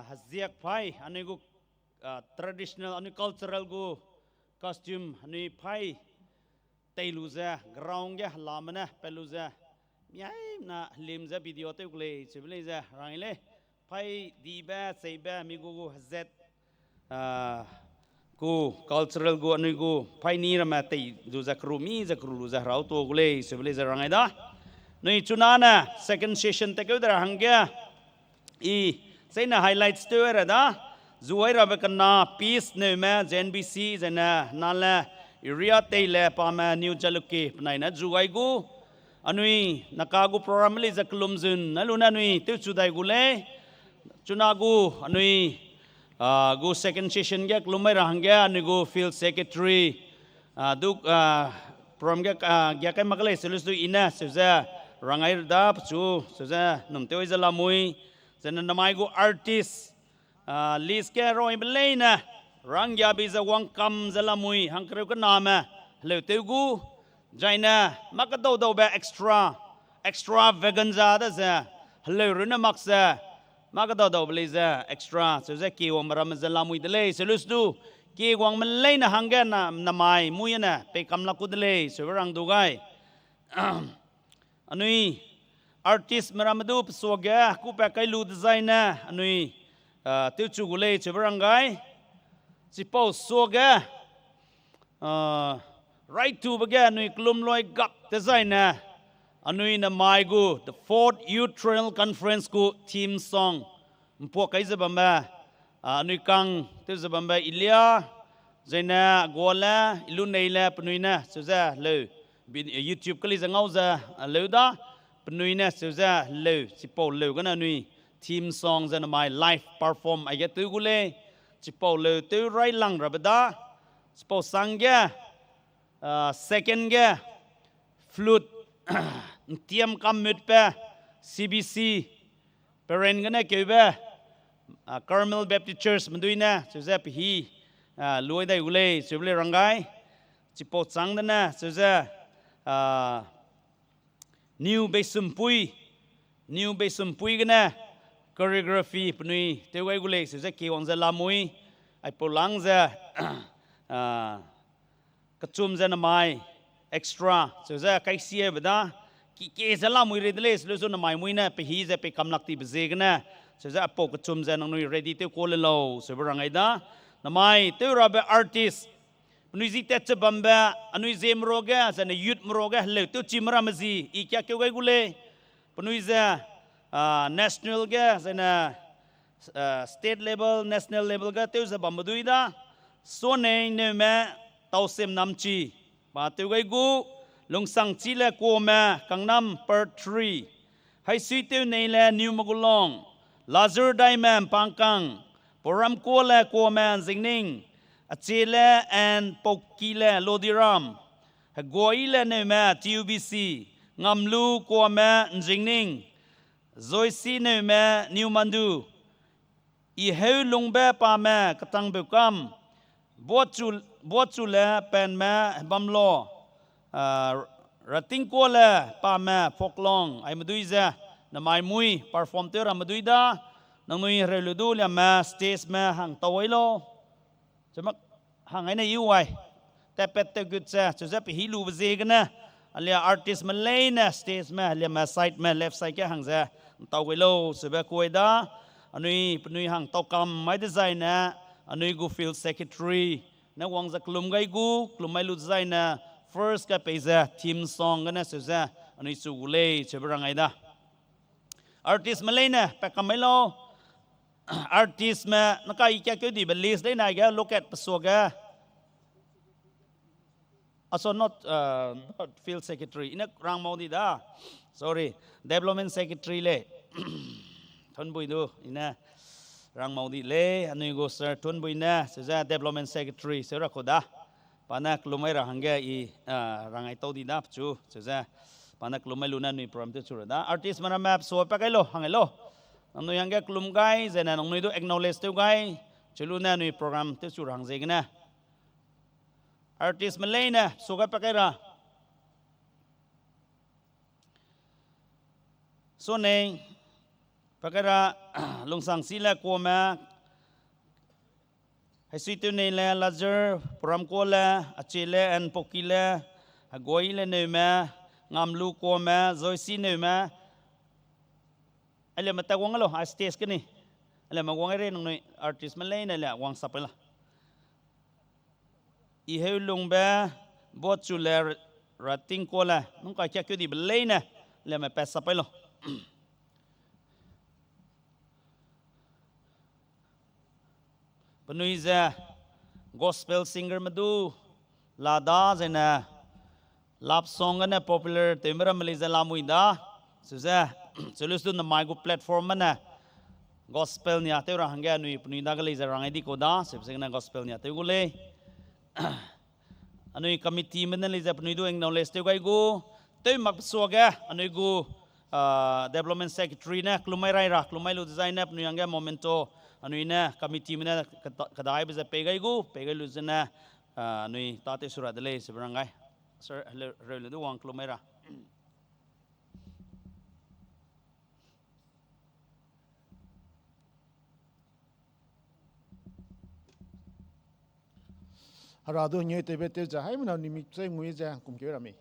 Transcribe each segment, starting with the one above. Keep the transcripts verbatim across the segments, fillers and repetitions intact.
Heziak phai, anui gu, ah, traditional, anui cultural gu costume, anui phai tei lu ze, ground ge helame ne pat lu ze, miai na helim ze video tew gu lei, chibe lei ze, rang lei. Phai dibe, cheibe, mi gu gu hezet, ah, gu cultural gu anui gu phai ni ramme tei lu ze keru mi ze keru lu ze herau tuâ gu lei, chibe lei ze rang ai da. Nui chuna ne second session tekeu de ra hangge, i, seine highlights tew ai ra da, zu ai rabe kena, Peace Neume, Z N B C, zene, nale, Area Teile, pame, New Jalukie, penai ne, zu ai gu, anui, naka gu program lei ze kelum zun, na lu ne anui, tewchu dai gu lei, chuna gu, anui, ah, gu second session ge kelum mai ra hangge, anui gu field secretary, ah, du, ah, program ge, ah, gia kai mak lei, selu du i ne, seu ze, rang ai da, pechu, seu ze, num tew ai ze lamui, zene namai gu artist, ah, list ge roi be leine, ranggiabi ze wangkam ze lamui, hangkereu kename, heleu tew gu, zaine, mâ kedau daube extra, extravagant za de ze, heleu runne mak ze, mâ kedau daube lei ze, extra, seu ze kiewangme ramme ze lamui de lei, selu du, kiewangme leine hangge na, namai, mui ne, pei kam lak gu de lei, seube rang du gai. Anui artistme ramme du pe suage, kupat kai lu dezaine, anui, ah, tewchu gu lei, chibe rang gai. Chipau suage, ah, raitube ge anui kelum loi gap dezaine, anui namai gu, the fourth Youth Trail Conference gu theme song, mpuak kai ze bambe, ah, anui kang tew ze bambe Elia, zaine Guale, Iluneile, penui ne, seu ze leu, bi-, YouTube keli ze ngau ze, ah, leu da, penui ne, seu ze leu, chipau leu gene anui, theme song ze namai live perform aige tew gu lei, chipau leu tew railang rabe da, chipau sangge, ah, second ge, flute, ntiam kammutbe, C B C, parent gene keube, ah, Carmel Baptist Church medui ne, seu ze pe hî, ah, luai dai gu lei, seu lei rang gai, chipau chang dene, seu ze, ah, New Beisumpui, New Beisumpui gene, choreography penui, tew gai gu lei, seu ze kiewang ze lamui, aipau lang ze, ah, kechum ze namai, extra, seu ze kaisiabe da, ki-, kie ze lamui rei de lei, selu su namai mui ne, pe hî ze pei kam lak tibe ziegene, seu ze aipau kechum ze nangnui ready tew kau le lau, seube rang ai da, namai, tew rabe artist, penui zi tat ze bambe, anui Zeme ruage, zene youth me ruage, heleu tew chime ramme zi, i kiakeu gai gu lei, penui ze, ah, national ge, zene, ah, state level, national level ge tew ze bambe dui da, Suanei Neume, Tausem Namchi, pa tew gai gu, Lungsangchile Kuame, Kangnam part three, Haisuitew Neile New Magulong, Lazur Daime Mpangkang, Pauramkuale Kuame Nzingning, Achiele and Paukile Lodiram, Heguaile Neume T U B C, Ngamlu Kuame Nzingning, Zoisi Neume New Mandu, Iheu Lungbe Pame Ketangbeukam, Buachu-, Buachule Penme Hebamlo, ah, Ratingkuale Pame Phoklong, aime dui ze, namai mui, perform tew ramme dui da, nangnui hereu lu du liamme, stage me hang tau ai lau. Ze mak hang ai ne i wai. Tatpat tew gut ze, chu ze pe hî lube ziegene, alia artist me leine, stage me, liamme side me, left side ge hang ze, ntau gai lau, sebe kuai da, anui, penui hang tau kam mai dezaine, anui gu field secretary, ne wang ze kelum gai gu, kelum mai lu dezaine, first ge pei ze, theme song gene seu ze, anui chu gu lei, sebe rang ai da. Artist me leine, pa kam mai lau, artist me, naka i kia keu dibe list leine aige, look at pe suage. Also not, uh, not field secretary. I ne rangmau di da. Sorry. Development secretary lei. Thunbui du. I ne rangmau di lei. Anui gu sir Thunbui ne. Seu ze development secretary. Seu ra ku da. Pa ne kelum mai ra hangge i, ah, rang ai tau di da pechu. Seu ze. Pa ne kelum mai lu ne anui program tew chu ra da. Artist me ramme pe sua pa kai lau. Hang ai lau. Nangnui hangge kelum gai. Zene nangnui du acknowledge tew gai. Chelu ne anui program tew chu ra hang ziegene. Artist me leine, suage pa kai ra. Suanei, Pakera Lungsangsi le Kuame, Haisuitewnei le Lazar, Puramkua le, Ache le, and Poki le, Hagoi le Neume, Ngamlu Kuame, Joyce Neume, ale meta wang lo, a stage keni. Ale ma wang re nangnui artistme leine le wang sap la. Iheulungbe, Bochu le, Ratingkua le, nung ka kia keu dibe leine, le me pa sap lo. Penui ze gospel singerme du la da zene love song gene popular tewme ramme lei ze lamui da. Su ze, chelu su du namai gu platform me ne gospel nia tew ra hangge anui penui dage lei ze rang ai di kau da, sebe zegene gospel nia tew gu lei. Anui committeeme ne lei ze penui du acknowledge tew gai gu, tew mak suage anui gu development secretary ne kelumai rai ra, kelumai lu dezaine penui hangge memento, anui ne committeeme ne kedaibe ze pei gai gu, pei gai lu zene, anui tâtew su ra de lei, sebe rang gai. Sir, reu le du wang kelumai ra. Hera du ngeu tewbe tew ze, haimena anui mik chai ngui ze kum keu ra mei.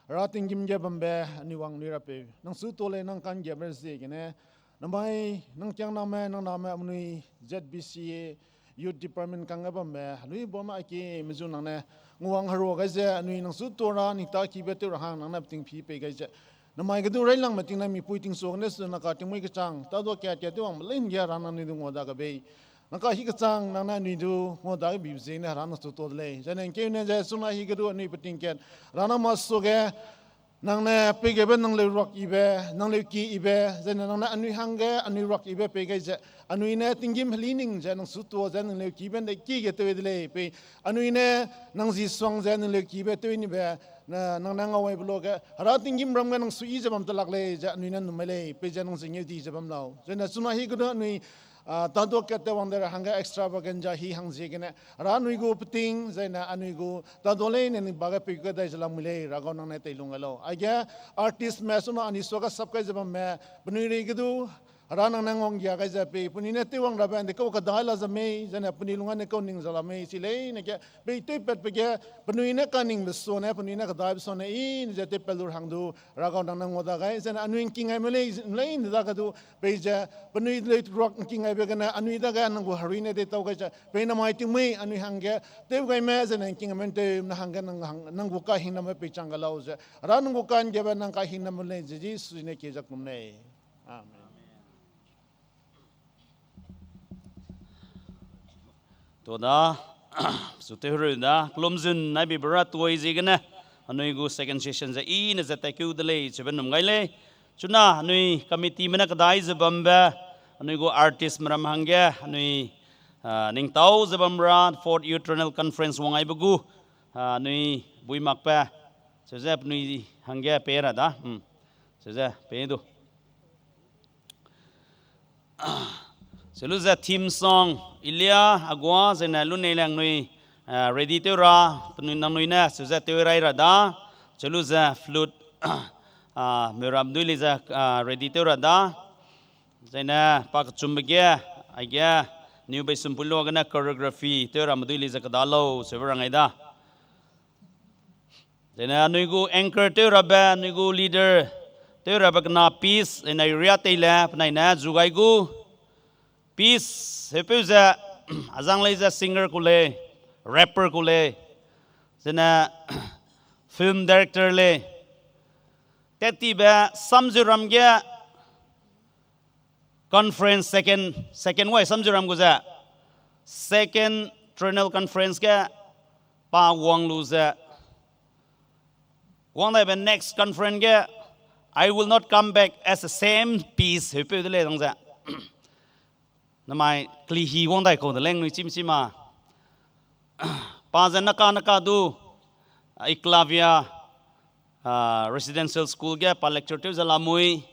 Hera tinggîm ge bambe anui wang nui rapeu, nang su tuâ lei nang ka'nggiabe ziegene, namai nang kiangname, nang name, anui Z B C A Youth Department kangge bambe, anui bam a ki mezu nang ne, nguwang herua gai ze, anui nang su tuâ ra, ning ta kibe tew ra hang nang ne peting pî pei gai ze. Namai ge du railangme ting ne mipui tingsuagene su nang ka tingmui kechang, tâ du kat kat tew wangbe leine ge ra nang anui du ngua dage bei. Nang ka hi kechang nang ne anui du ngua dage bibe ziegene Hera nang su tuâ de lei. Zai ne ngkeu ne ze chuna hi ge du anui peting kat, Hera nang ma suage, nang ne peigabe nang leu ruak ibe, nang leu ki ibe, zai ne nang ne anui hangge anui ruak ibe pei gai ze, anui ne tinggîm heli ning ze nang su tuâ ze nang leu kibe nde ki ge tew de lei pei, anui ne nang ji suang ze nang leu kibe tew nibe, nang ne ngau aibe luage, Hera tinggîm ram ge nang suiyi ze bam ta lak lei ze anui ne numai lei pei ze nang ze ngeu di ze bam lau. Zai ne chuna hi ge du anui tâ du kat tew wang de ra hangge extravaganza hi hang ziegene, Hera anui gu peting, zai ne anui gu tâ du leine ning ba ge pei gu dai ze lamui lei, Hera gau nang ne teilung gai lau. Aige artistme suna anui suage sap kai ze bamme, penui rei ge du, Hera nang ne ngwanggia gai ze pei, penui ne tew wang rabe nde kau kedai la ze mei, zai ne penui lung ane kau ning ze la mei, chi leine ge, pei tewpatbe ge, penui ne kaningbe sua ne, penui ne kedaibe sua ne, i ne ze tewpat lu ra hang du, Hera gau nang ne ngua da gai, zai ne anui ngking gaime lei, leine dage du, pei ze, penui leu ruak ngking gaibe gene, anui dage nang gu herui ne deitau gai ze, pei namai tingmui, anui hangge, tew gaime, zai ne ngking gaime tew, nang hangge, nang gu kahingname peichang ga lau ze, Hera nang gu ka'nggiabe nang kahingname lei ze, Jisu ne kie ze kum lei. Amen. Tuâ da, su tew hereu da, kelum zun nai bi bera tuâ ziegene, anui gu second session ze i ne ze tatkeu de lei, chebe num gai lei. Chuna anui committeeme ne kedai ze bambe, anui gu artistme ram hangge, anui, ningtau ze bam ra, Fourth Youth Regional Conference wang aibe gu, anui bui makbe, cheu ze penui hangge pei ra da, cheu ze pei du. Chelu ze theme song, Elia, Agua, zai ne Lunei le anui, ready tew ra, penui nangnui ne, cheu ze tew rai ra da. Chelu ze flute, meuram dui lei ze, ready tew ra da. Zai ne pa kechumbe ge, aige, New Beisumpuilua gene choreography tew ramme dui lei ze keda lau, cheube rang ai da. Zai ne anui gu anchor tew rabe, anui gu leader tew rabe kena Peace, zai ne Ria tei le, penai ne zu gai gu. Peace, heupeu ze, azang lei ze singer ku lei, rapper ku lei, zai ne film director lei. Tettibe Samziuram ge conference second, second wai Samziuram gu ze, second regional conference ge pa wang lu ze, wang daibe next conference ge, I will not come back as the same Peace, heupeu de lei dang ze. Namai kelihi wang dai kau de lei anui chim chim a. Pa ze naka naka du, Eklavya Residential School ge pa lecture tew ze lamui.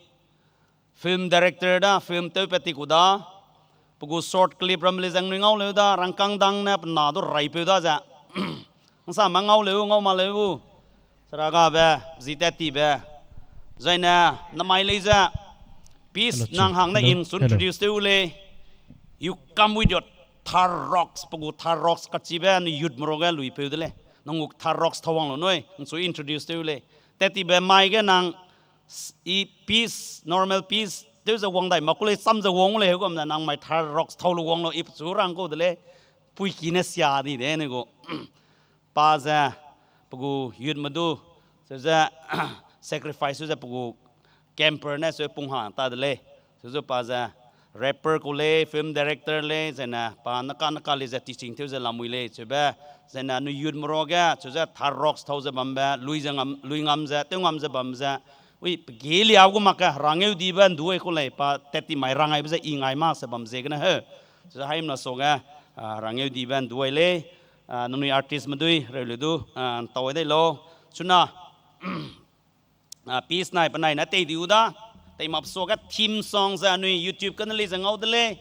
Film director da, film tewpat ti ku da. Pe gu short clip ram lei ze anui ngau leu da, rangkâng dang ne pe na du raipeu da ze. Nsame ngau leu, ngau ma leu. Sera gabe, zi tat tibe. Zai ne, namai lei ze. Peace, nang hang ne introduce tew lei. You come with your Tharok, pe gu Tharok kachibe anui youth merage luipeu de lei. Nang gu Tharok tau wang lu nui, nang chu introduce tew lei. Tat tibe mai ge nang, i peace, normal peace tew ze wang dai mak ku lei, cham ze wang lei, heugum ne nang mai Tharok tau lu wang lu i pechu rang kau de lei. Puiki ne sia di de ne gu. Pa ze, pe gu youthme du, cheu ze, sacrifice ze pe gu camper ne cheu pung hang ta de lei. Cheu ze pa ze, rapper ku lei, film director lei, zene pa neka neka lei ze teaching tew ze lamui lei, cheube, zene anui youth merage, cheu ze Tharok tau ze bambe, lui ze ngam, lui ngam ze, tew ngam ze bam ze, ui, pe ge lia gu mak ge, rangeu dibe nduai ku lei, pa tat ti mai rangaibe ze i ngai mak se bam ziegene heu. Cheu ze haimna suage, a, rangeu dibe nduai lei, a, nangnui artistme dui, reu lu du, a, ntau dei lau. Chuna, a, peace nai penai ne tei di u da, tei map suage theme song ze anui YouTube kane lei ze ngau de lei,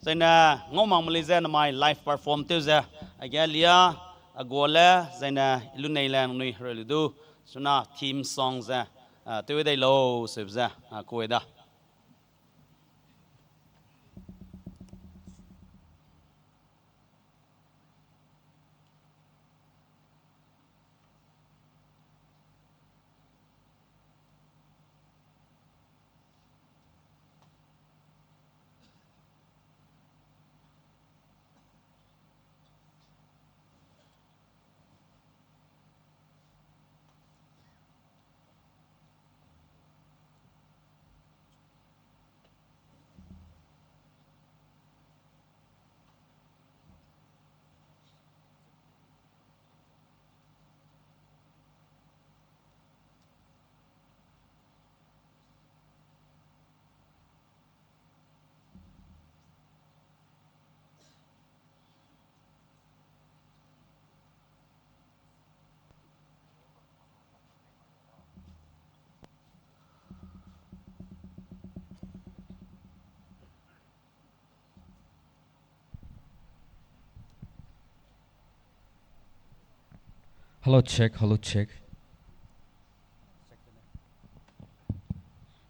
zaine ngau makme lei ze namai live perform tew ze, aige lia, a gua le, zaine lunei le nangnui reu lu du, chuna theme song ze, a, tew dei lau, seube ze, a, kue da. Hello, check, hello, check.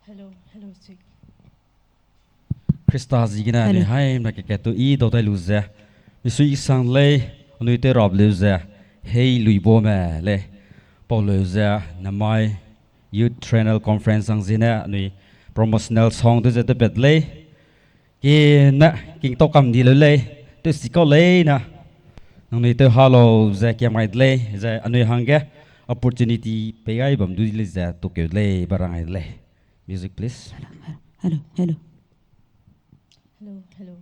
Hello, hello, check. Khrista ziegene anui haimna kekat tu i dau dai lu ze, misui i sang lei, anui tew rap leu ze, hei lui bame lei, pau leu ze, namai Youth Trainal Conference hang ziegene anui promotional song tew ze tewpat lei. Kine kingtau kam di leu lei, tewsi kau leine, nangnui tew ha lau ze kiam gai de lei, ze anui hangge opportunity pei gai bam du di lei ze tukeu de lei, ba rang gai de lei. Music, please. Hello, hello. Hello, hello.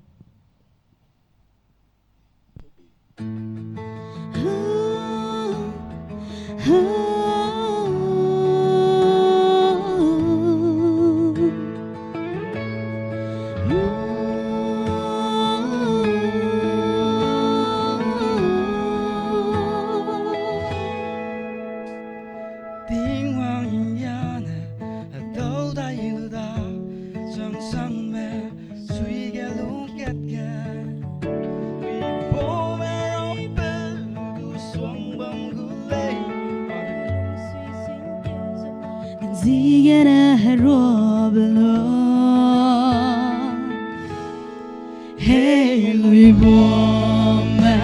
Tingwang hing ya ne, a dau dai lu da, chang sangme, sui ge lungkat ge. Ui pau me rau pe, du suang bam gu lei, ziegene herua be lo. Hei lui bame,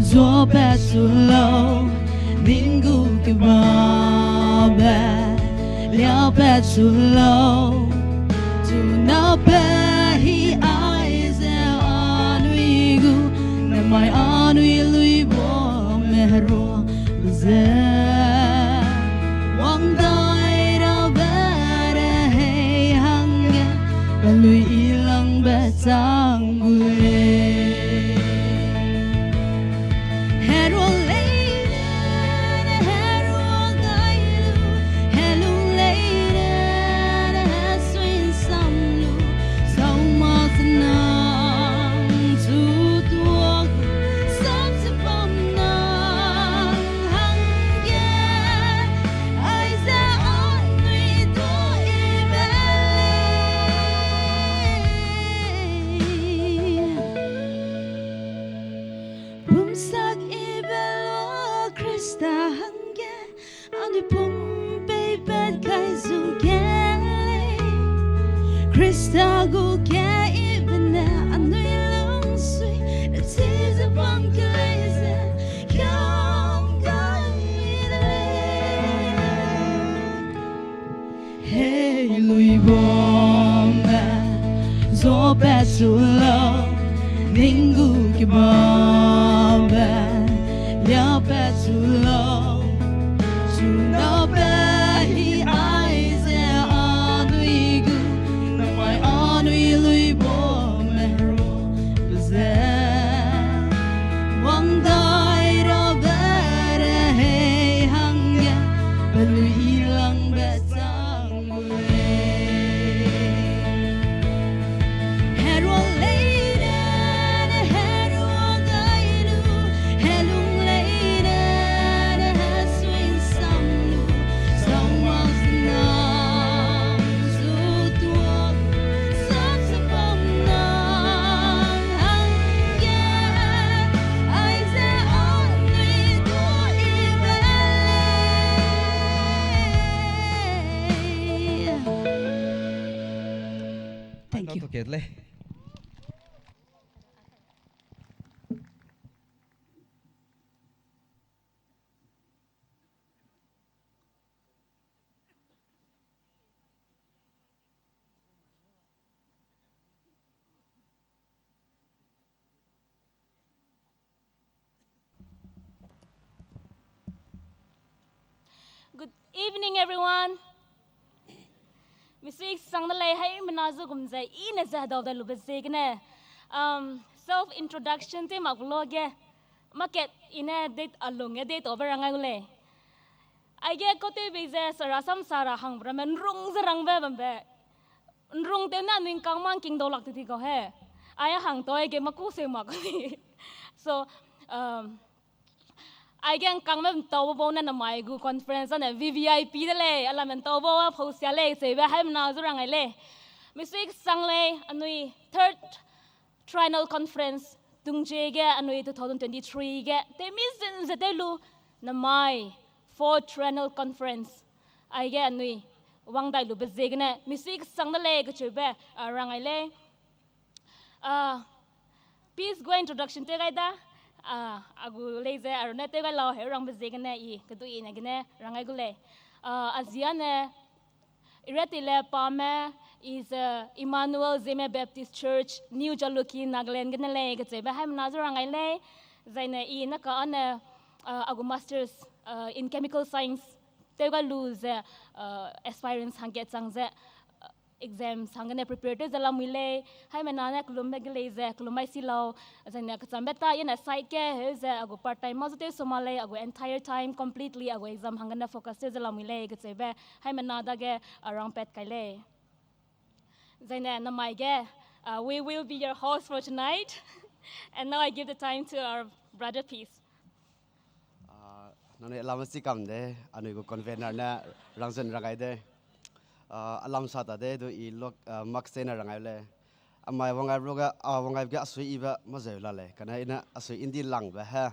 zuapat su lau, ning gu kebabe, liapat su lau. Chuna pe hi aize anui gu, namai anui lui bame herua ze. Wang dai rabe re hei hangge, pe lui i langbe chang gu lei. Herua leine, herua gai lu, helu leine, hesuin sam lu, sau ma se nang chu tuak, sam se bam nang hangge, aize anui tuak i be lei. Pumsak i be lua Khrista hangge, anui pum peipat kai zu ge lei. Krista gu keibe ne anui lungsui, chize bam kei ze kiam gai de lei. Hei luibaume, zo pat su lau, ning gu kebambe, lia pat su lau, chuna pe hi aize anui gu, namai anui luibaume ro ze, wang dai rabe rehei hangge, pelui langbe chang gu lei. Herua leine, herua gai lu, helung leine, hesuingsam lu, sau mak zinang zu tuâ, sap se bam nang hangge, aize anui du i be lei. Thank you. Kat lei. Good evening, everyone. Misui sang de lei, haimena zu gum ze, i ne ze hedau de lube ziegene. Um, self introduction te mak lo ge, market i ne date alung ge date over rangai gu lei. Aige kautewbei ze sara sam sara hangbe ramme nrung ze rangbe bambe. Nrung tew ne anui ngkang ma ngking dau lak te di kau he. Ai hang tau aige maku seu mak kau di. So, um, aige ngkangme ntau bau ne namai gu conference ne V V I P de lei, alame ntau bau a phausia lei, seube haimena zu rangai lei. Misui sang lei, anui third Triennial Conference, tungje ge anui two thousand twenty-three ge, tewmi zin ze tew lu, namai, Fourth Triennial Conference. Aige anui, wang dai lube ziegene, misui sang de lei kacheube, a, rangai lei. A, Peace gu introduction tew gai da, a, a gu lei ze, a runne tew gai lau heu rangbe ziegene i, kedui ne gene, rangai gu lei. A, a zia ne, Iretile Pame is, uh, Emmanuel Zeme Baptist Church, New Jalukie, Nagaland gene lei, kacheube haimena zu rangai lei. Zaine i naka ane, uh, a gu masters, uh, in chemical science, tew gai lu ze, uh, aspirants hangge chang ze, uh, exams hanggene prepare tew ze lamui lei. Haimena ne kelumbe ge lei ze, kelum mai si lau. Zaine kechambe ta, i ne side ge heu ze, a gu part time ma zu tew soma lei, a gu entire time, completely, a gu exam hanggene focus tew ze lamui lei, kacheube, haimena dage, a rangpat kai lei. Zaine namai ge, uh, we will be your host for tonight. And now I give the time to our brother Peace. Ah, nangnui alam si kam de, anui gu convener ne rangzen rangai de. Ah, alam sa ta de, du i lok, ah, mak se ne rangai lei. Amai wangai ruge, ah, wangai ge asui ibe mazeu la lei. Kane i ne asui indi langbe he.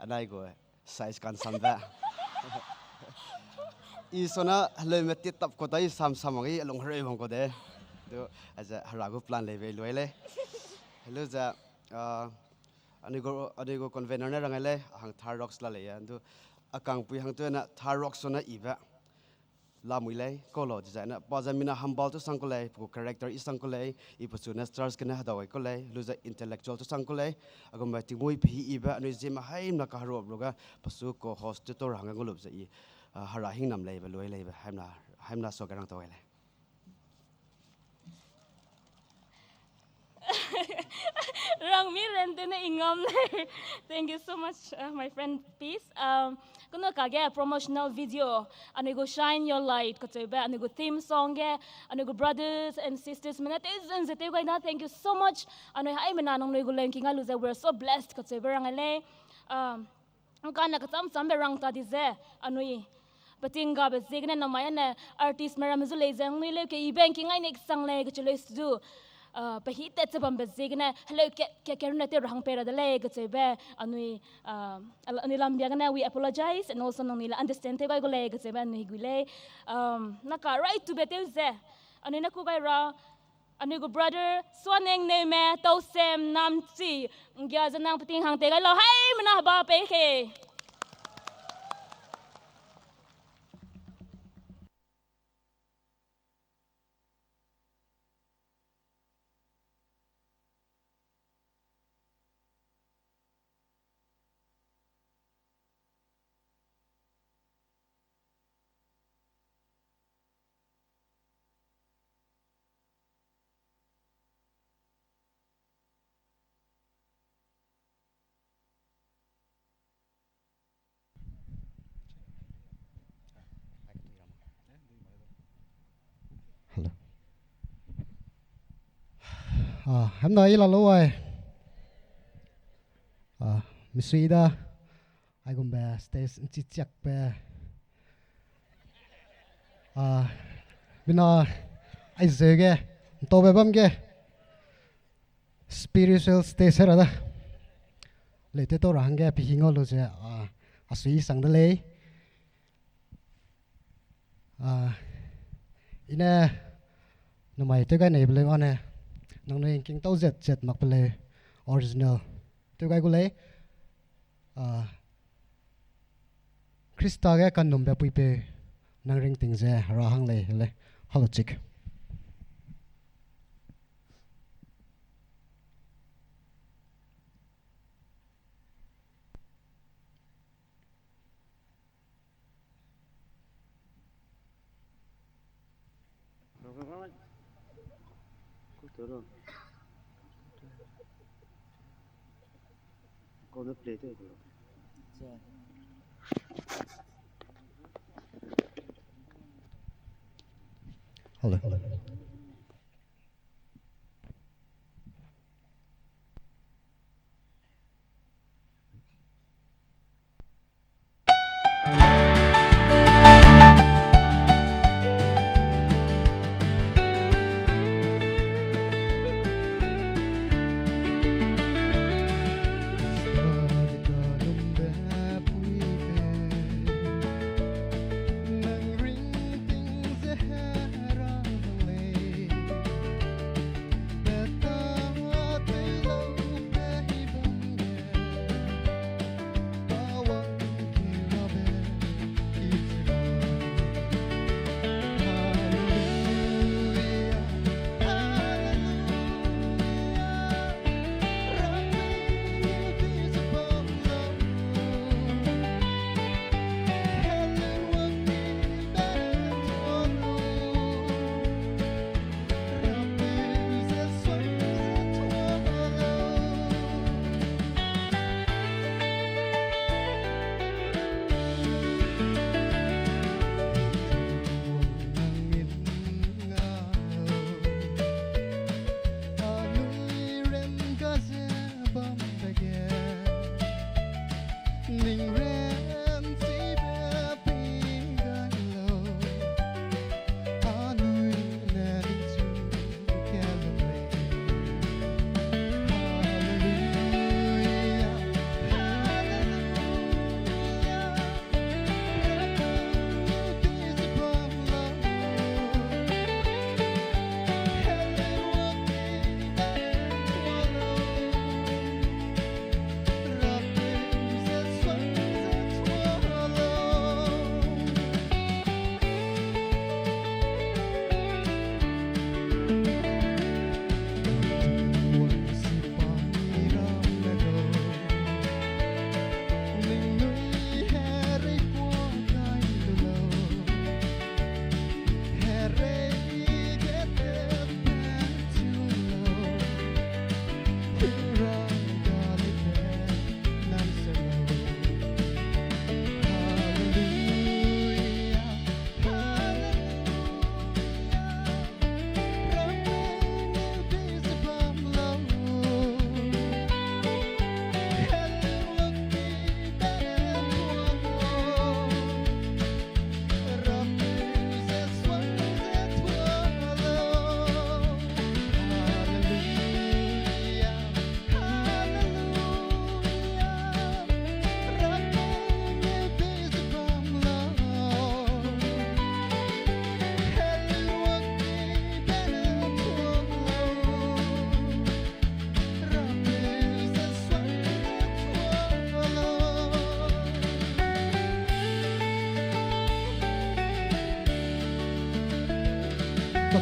Anai gu size kansambe. I sona heleume tit tap kau ta i sam sam wang i alung hereu wang kau de. Du, aize hera gu plan leibe luai lei. Hello ze, ah, anui gu, anui gu convener ne rangai lei, a hang Thar Rocks la lei e. Du, a kangpui hang teu ne Thar Rocks sona ibe lamui lei, kau lau dezaine, pa ze mina humble tu sang kau lei, pe gu character i sang kau lei, i pechu ne stars gene hedau ai kau lei, lu ze intellectual tu sang kau lei, a gu me tingmui pe hi ibe, anui Zeme haimena kaherup ruge, pechu co-host tu tau ra hangge ngulup ze i, ah, hera hingnam leibe, luai leibe, haimena, haimena suage rang tau ai lei. Rangmi rente ne ingam lei. Thank you so much, uh, my friend Peace. Um, kunu kage promotional video, anui gu Shine Your Light kacheube, anui gu theme song ge, anui gu brothers and sisters mene tew zun ze tew gai na, thank you so much. Anui haimena nangnui gu lengki ngai lu ze, we're so blessed kacheube rangai lei. Um, Ngkane kecham chambe rang ta di ze, anui peting gabe ziegene namai ane artist me ramme zu lei ze, nangnui leu ke ibe ngki ngai ne sang lei kacheu lei su du, ah, pe hi tet ze bambe ziegene, heleu ke, ke, ke runne tew ra hang pei ra de lei kacheube, anui, ah, al-, anui lambia gene, we apologize, and also nangnui le understand tew gai gu lei kacheube anui gui lei. Um, naka right to be tew ze, anui ne ku gai ra, Anui gu brother Suaneng Neume, Tausem Namchi, nggia ze nang peting hang tei gai lau, haimena heba pei ke. Hello. Ah, hemna i la lo ai. Ah, misui da, aigumbe stage nchi chiakbe. Ah, mina aizeu ge, ntaube bam ge, spiritual stage hera da. Leute tau ra hangge pehing a lu ze, ah, asui sang de lei. Ah, i ne namai tew gai nei be leu ane, nangnui ngking tau zet zet mak pe leu original tew gai gu lei. Ah, Khrista ge kanumbe puipeu nang ringting ze ra hang lei le, halo chik. Hello.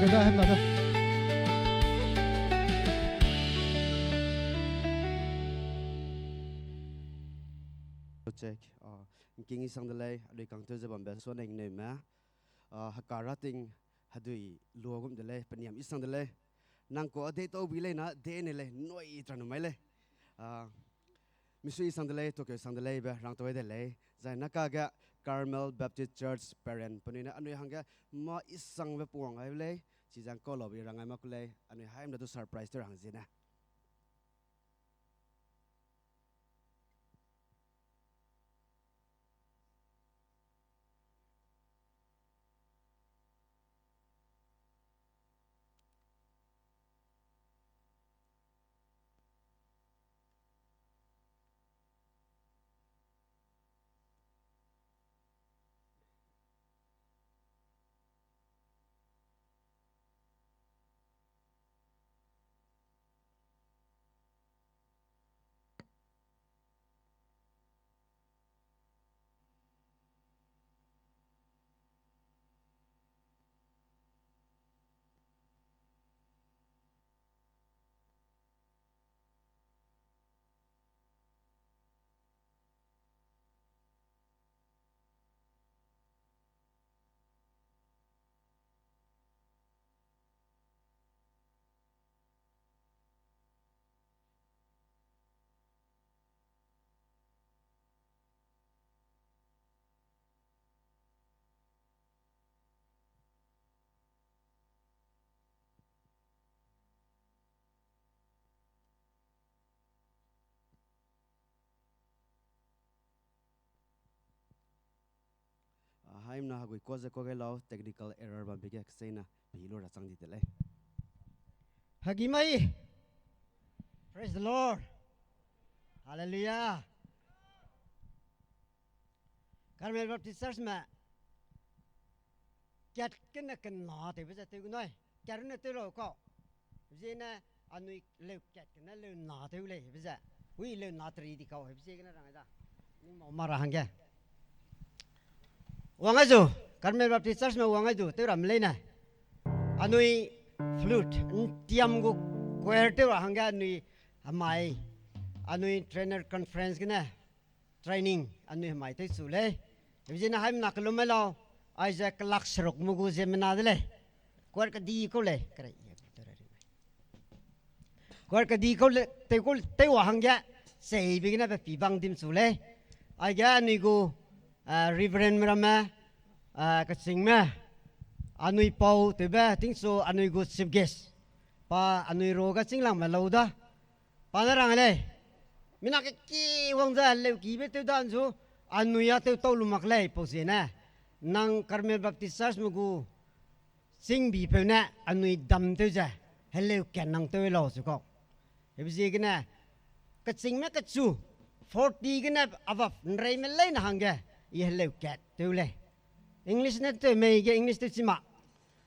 Check. Ah, ngking isang de lei, adui kangteu ze bambe suane ngneume. Ah, heka rating, hedui lua gum de lei, peniam isang de lei. Nang kua dei tau bi lei na, dei ne lei, nui tra nu mai lei. Ah, misui isang de lei, tokeu isang de lei, be rang tau de lei. Zai na kage Carmel Baptist Church parent, penui ne anui hangge mâ isangbe puang ai lei, chizang kau lau bi rang ai mak ku lei, anui haimna du surprise tew rang ziene. Ah, haimna hegui kua ze kua gai lau, technical error bambe ge keseina pei lu ra chang di de lei. Hagi mai. Praise the Lord. Hallelujah. Carmel Baptist Church me kat kene kena tewbe ze tew gu nai. Kat rune tew lau kau. Ziene anui leu kat kene leu na tew lei hebe ze. Wi leu na teri di kau hebe ziegene rang da. Ning mau ma ra hangge. Wang ai zu, Carmel Baptist Church me wang ai zu, tew ram leine. Anui flute, ntiam gu choir tew ra hangge anui hemai, anui trainer conference gene training, anui hemai tew chu lei. Hebe ziene haimna kelum mai lau, aize kelak seruk me gu ziemmena de lei. Choir kedi kau lei, kerei. Choir kedi kau le, tew kau, tew wa hangge, cheibe gene pe pi bang dim chu lei. Aige anui gu, ah, Reverend me ramme, ah, kechîngme, anui pau tewbe, tingchu anui gu chief guest. Pa anui ruage chînglangme lau da. Pa ne rang lei. Mina keki wang ze leukibe tew da nzu, anui a tew tau lu mak lei pau ziene. Nang Carmel Baptist Church me gu chîngbipeu ne anui dam tew ze, heleu kat nang tew lau chu kau. Hebe ziegene, kechîngme kechu, forty gene above, nreime leine hangge, i heleu kat tew lei. English ne tew mei ge English tew chi ma.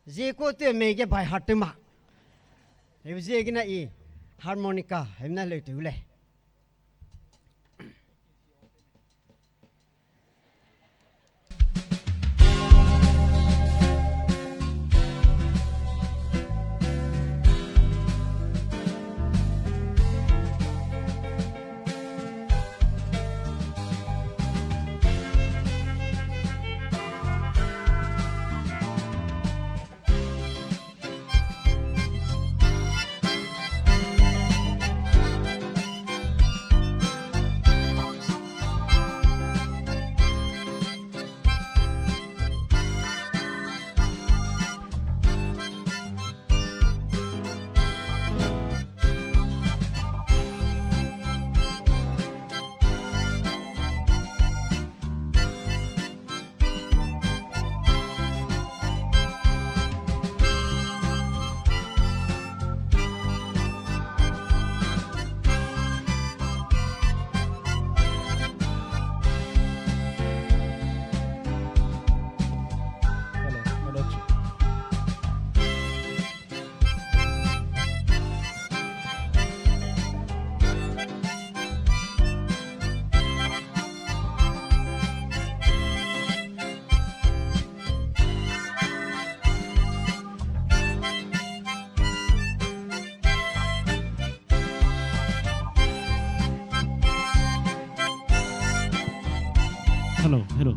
Ziekua tew mei ge by heart tew ma. Hebe ziegene i harmonica, hemne leu tew lei. Hello, hello.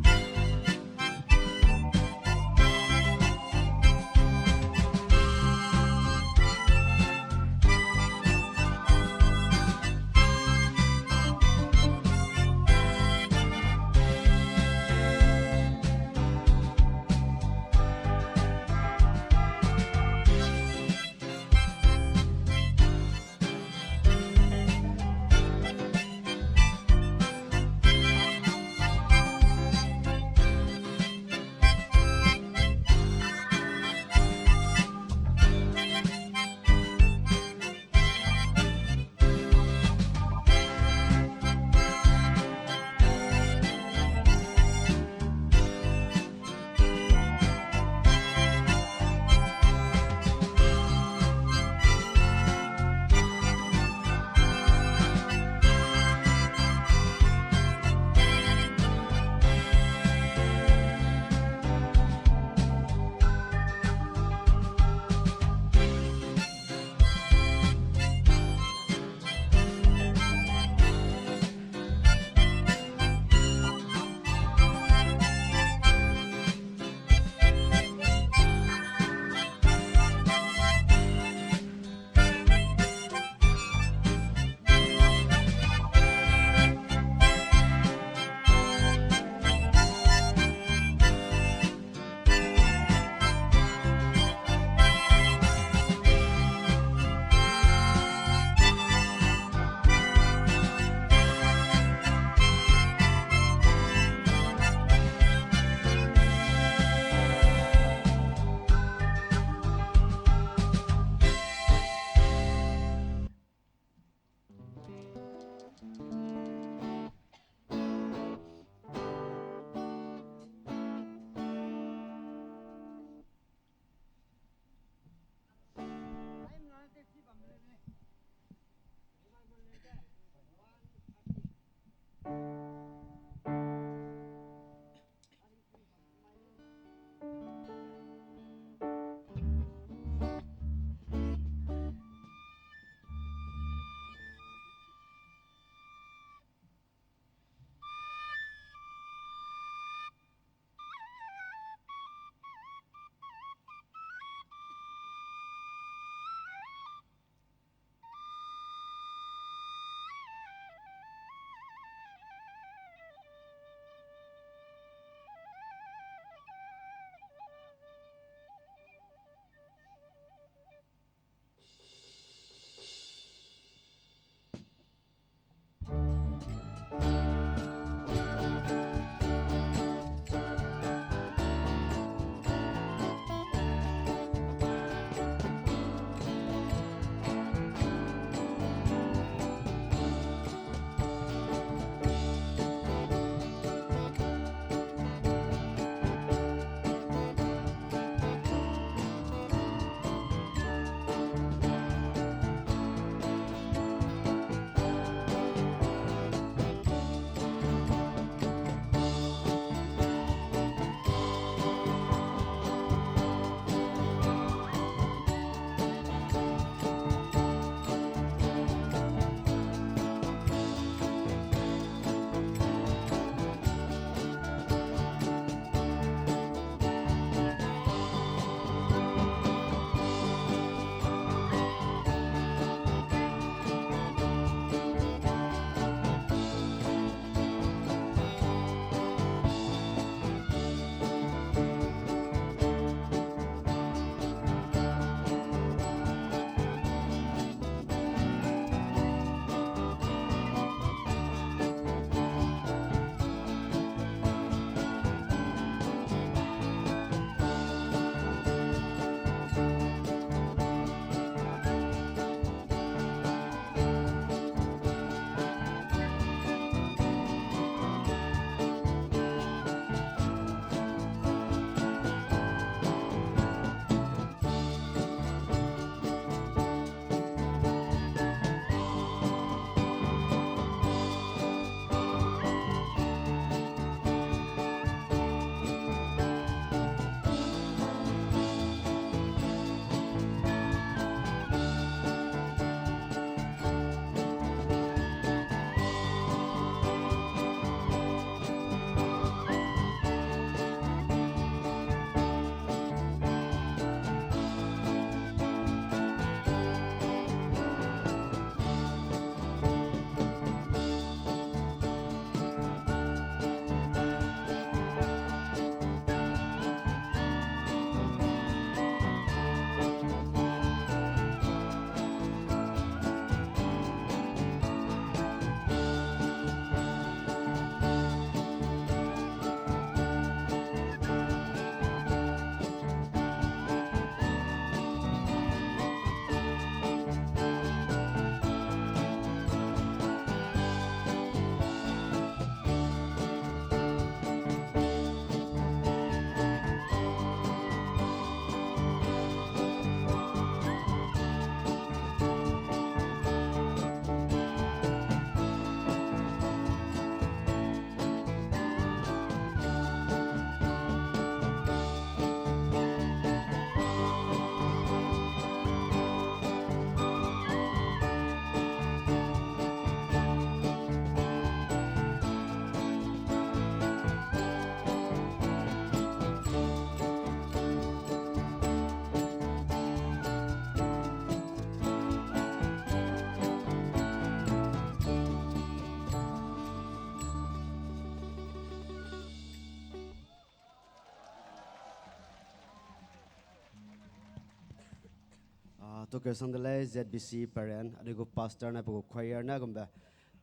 Tokeu sang de lei Z B C parent, anui gu pastor ne, pe gu choir ne, agumbe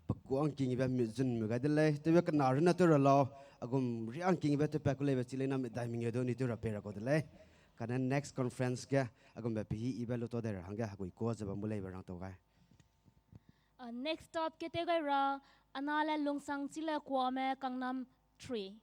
pe kuâ ngkingbe mi zun mu gai de lei. Tewbe kena runne tew ra lau, agum riâ ngkingbe tewpat ku leibe chi lei na medai mengeu du anui tew ra pei ra kau de lei. Kane next conference ge, agumbe pehî ibe luto dai ra hangge, hegui kuâ ze bam bu leibe rang tau gai. Uh, next stop ke tew gai ra, Anale Lungsangchi le Kuame Kangnam three.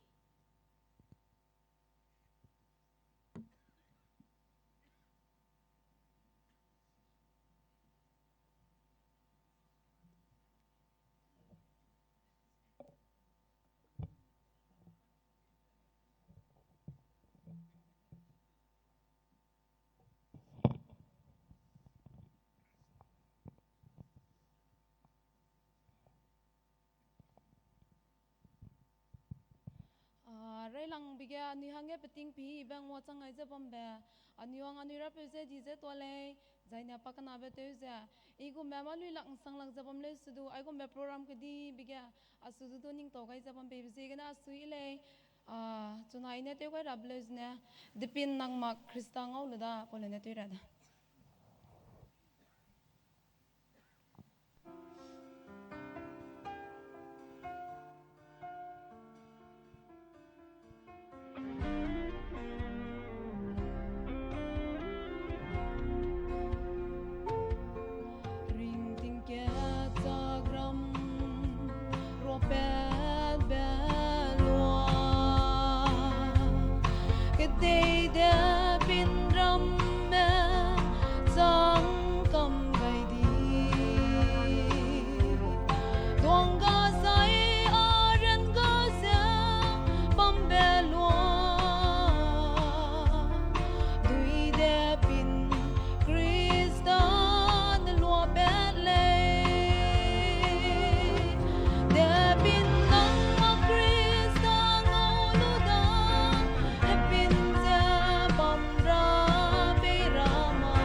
Ah, railangbe ge anui hangge peting pehîbe nguachang gai ze bambe, anui wang anui rapeu ze di ze tuâ lei, zaine pakenabe tew ze, i gumbe mâ luilak ’nsang lak ze bam leu sudu, aigumbe program kedibe ge, a sudu du ningtau gai ze bam peibe ziegene a sui lei, ah, chuna i ne tew gai rabe leu zene, Depin nang mak Khrista ngau lu da, pau leu ne tew ra da. Ringting ke chagram ruapatbe lua, kedei Depin ramme chang kam gai di. Tuang ga zai a ran ga ze bambe lua, dui Depin Khrista ne luapat lei. Depin nang mak Khrista ngau lu da, Depin ze bam ra pei ra ma.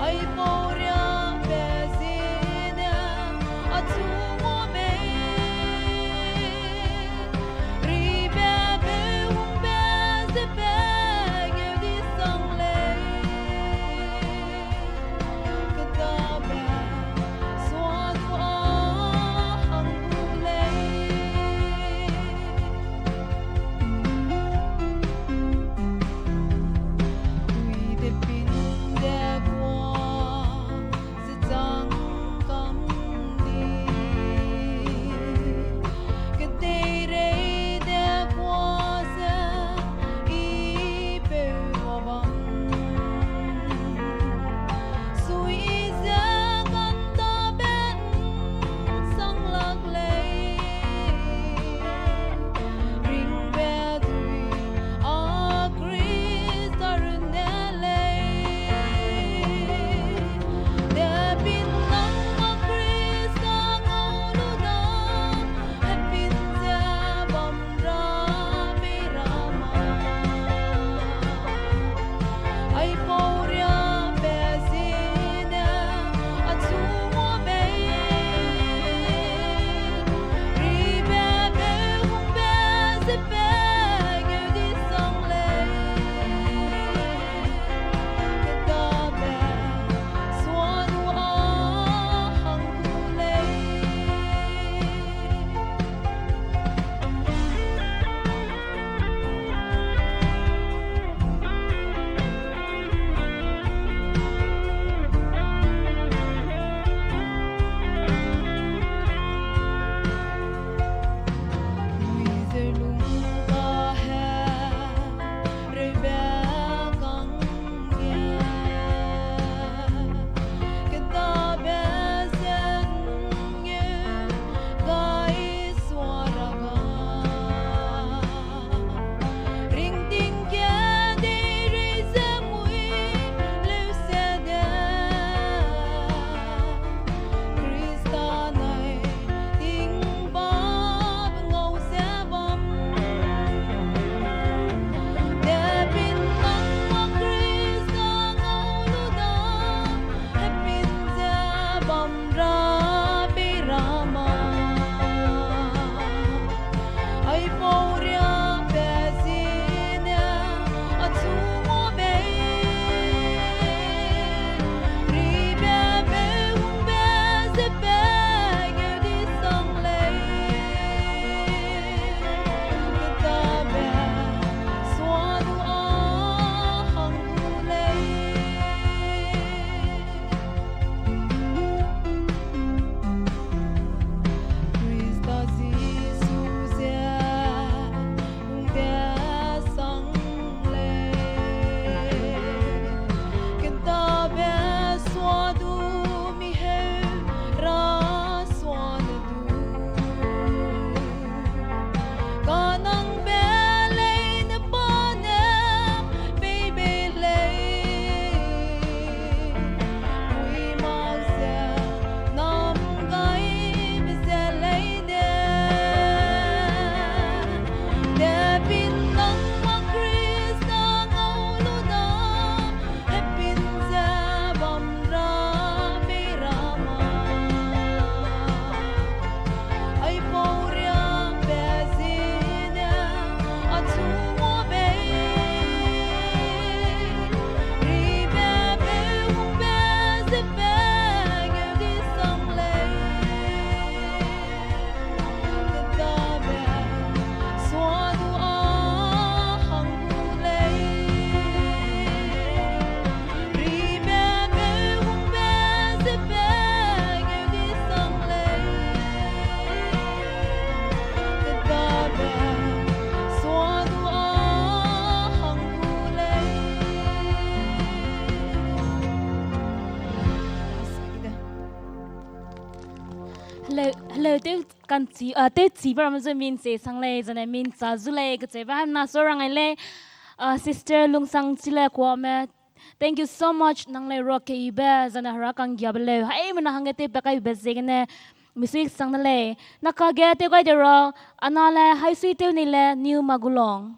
Aipau riâ pe zene Hello, hello, tew kanchi, ah, tewchibe ramme zu min se sang lei, zane min cha zu lei, kacheube haimena su rang ai lei, ah, Sister Lungsang Chile Kuame, thank you so much, nang lei ruak keibe, zane hera kanggiabe leu haimena hangge tewpat kaibe ziegene, misui sang de lei. Nakage tew gai de ra, anale haisui tew ni le New Magulong.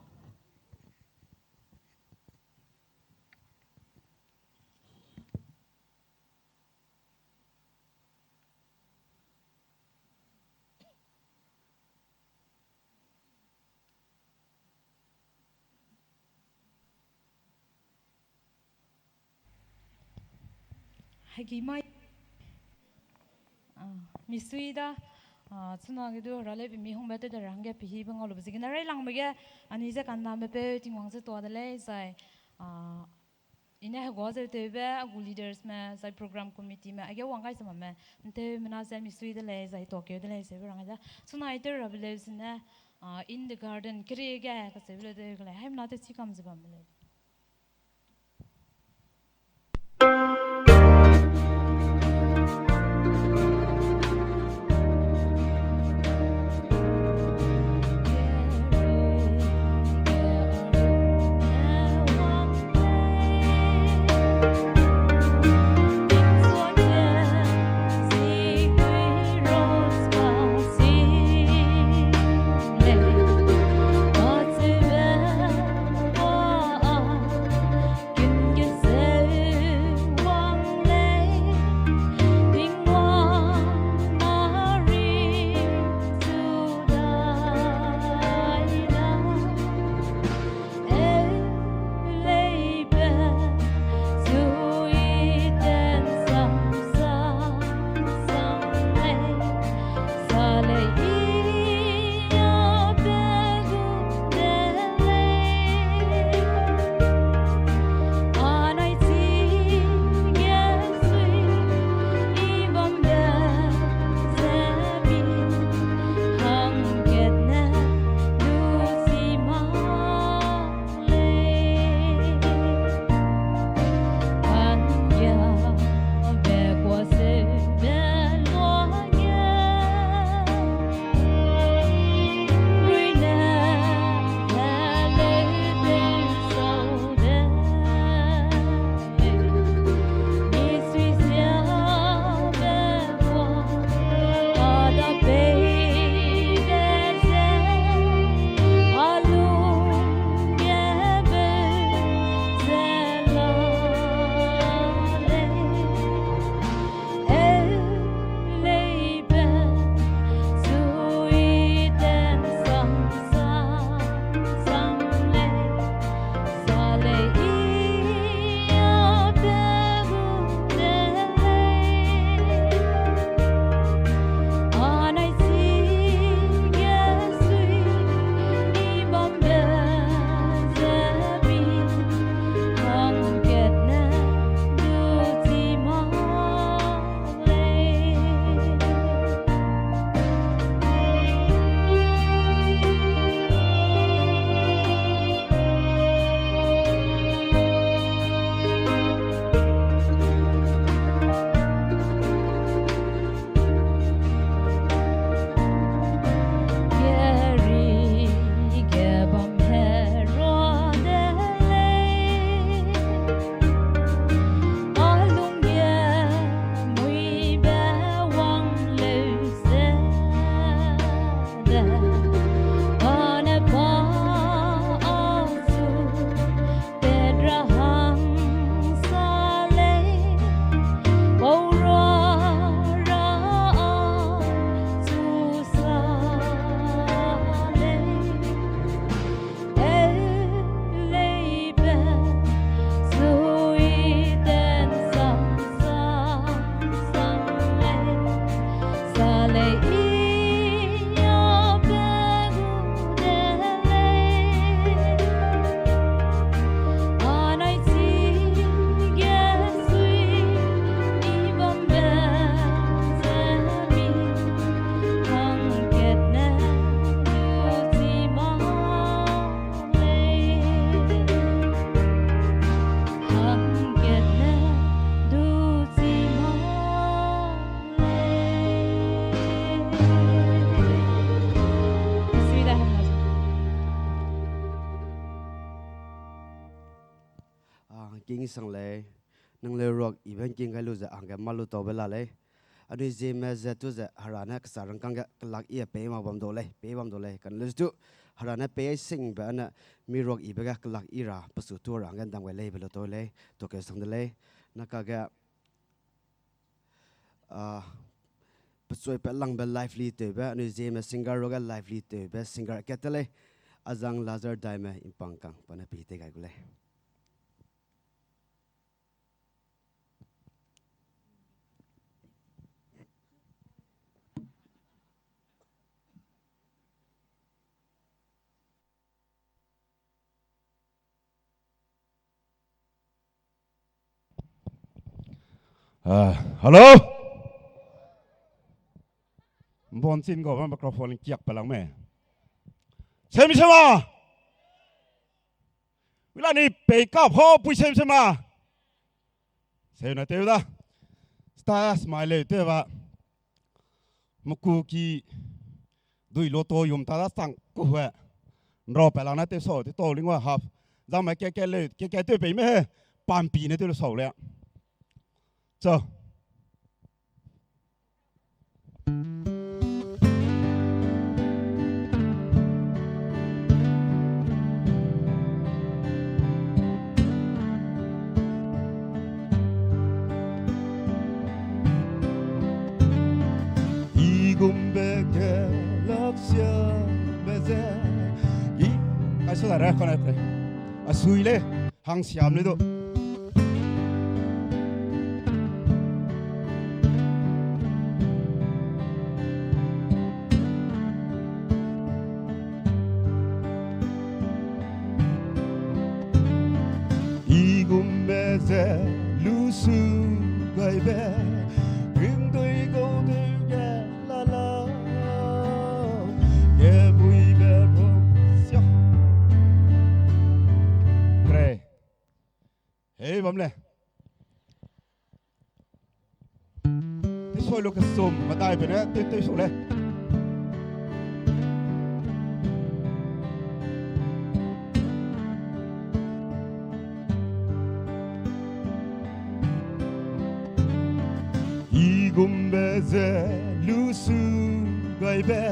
Hegi mai. Ah, misui da, ah, chuna ge du ralebe mi hungbe tew de ra hangge pehibe ngau lube ziegene railangbe ge, anui ze kandambe peu Tingwang ze tua de lei, zai, ah, i ne hegua zeu tewbe, a gu leadersme, zai program committeeme, aige wang gai ze bamme, nteumena ze misui de lei, zai tuakeu de lei, zeube rang ai da. Chuna i tew rabe leu zene, ah, In the Garden, kerie ge, kacheube leu de lei, haimena tewchi kam ze bambe lei. Sang lei, nang leu ruak ibe ngking gai lu ze hangge mâ lu taube la lei. Anui zieme ze tu ze Hera ne kesa rangkâng ge kelak i pei mak bam dau lei, pei bam dau lei. Kane leu tu Hera ne pei ai singbe ane mi ruak ibe ge kelak i ra pesu tu ra hangge ndam gai leibe lu tau lei, tuakeu sang de lei. Nakage, ah, pesuipat langbe lively tewbe, anui zieme singer ruage lively tewbe singer kat te lei. Azang Lazar Daime Impangkang pa ne pei tei gai gu lei. Ah, hello? Mbon chin ga microphone kiak pe lang me. Sem sem a! Wila ni pei kap ho pui sem sem a! Seu na tew da. Stas mai leu tew ba. Mekuki dui lo to yum ta da sang ku hue. Nro pe lang na tew sau, tew tau ling wa hap. Zang mai ke ke leu, ke ke tew pei me he. Pampi ne tew le sau le. Chau. I gumbe kelaksia be ze. I, kai su da re, connect le. A sui le. Hangsiam le du. I gumbe ze lu su gaibe, ringdui gau dui ge la la, ge bui be bro sia. Pray. Hei bam le. Te soi lo kesum, medai be ne, te, te soi le. I gumbe ze lu su gaibe,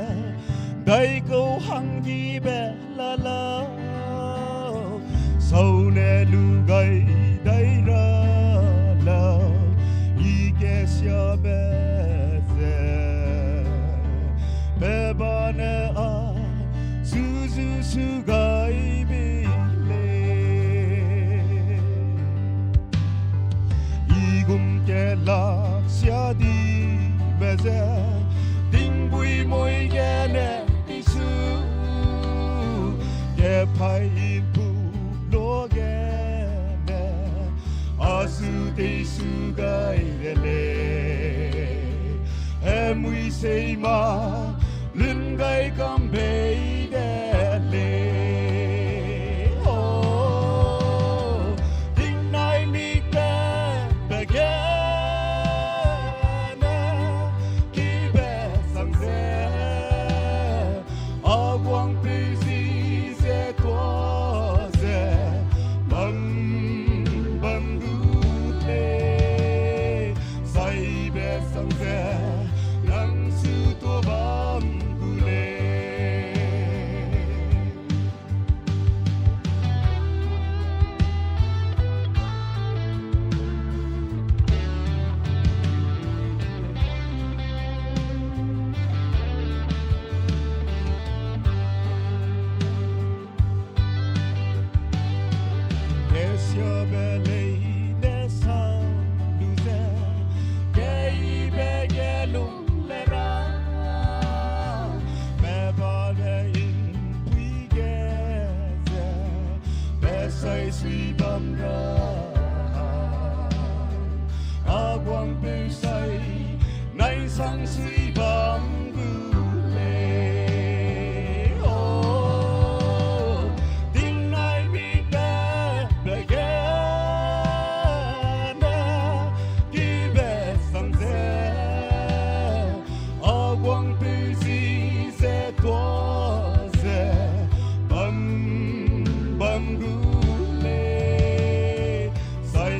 dai kau hanggibe, la la, sau ne lu gai dai ra la, i ke sia be ze, pe ba ne a, su zu su gai bi le. I gum ke lak sia di be ze, tingbui moi gene, Jisu, ke pai i pu lo gene, a su te su gai de le. He mui sei ma, lun gai kam bei de le. O, tingnai mi ke be gene, ki be sang ze, a guang pei zi ze tua ze, bam, bam gu lei, sai be sang ze, nang su tua bam gu lei. Kesia be lei ne sa lu ze, kei be ge lung le ra, pe ba le in pui ge ze, pe sai sui bam ra, a guang pei sai, nai sang sui bam gu lei. O, tingnai mi ke be gene, ki be sang ze, a guang pei zi ze tua ze, bam, bam gu lei. Sai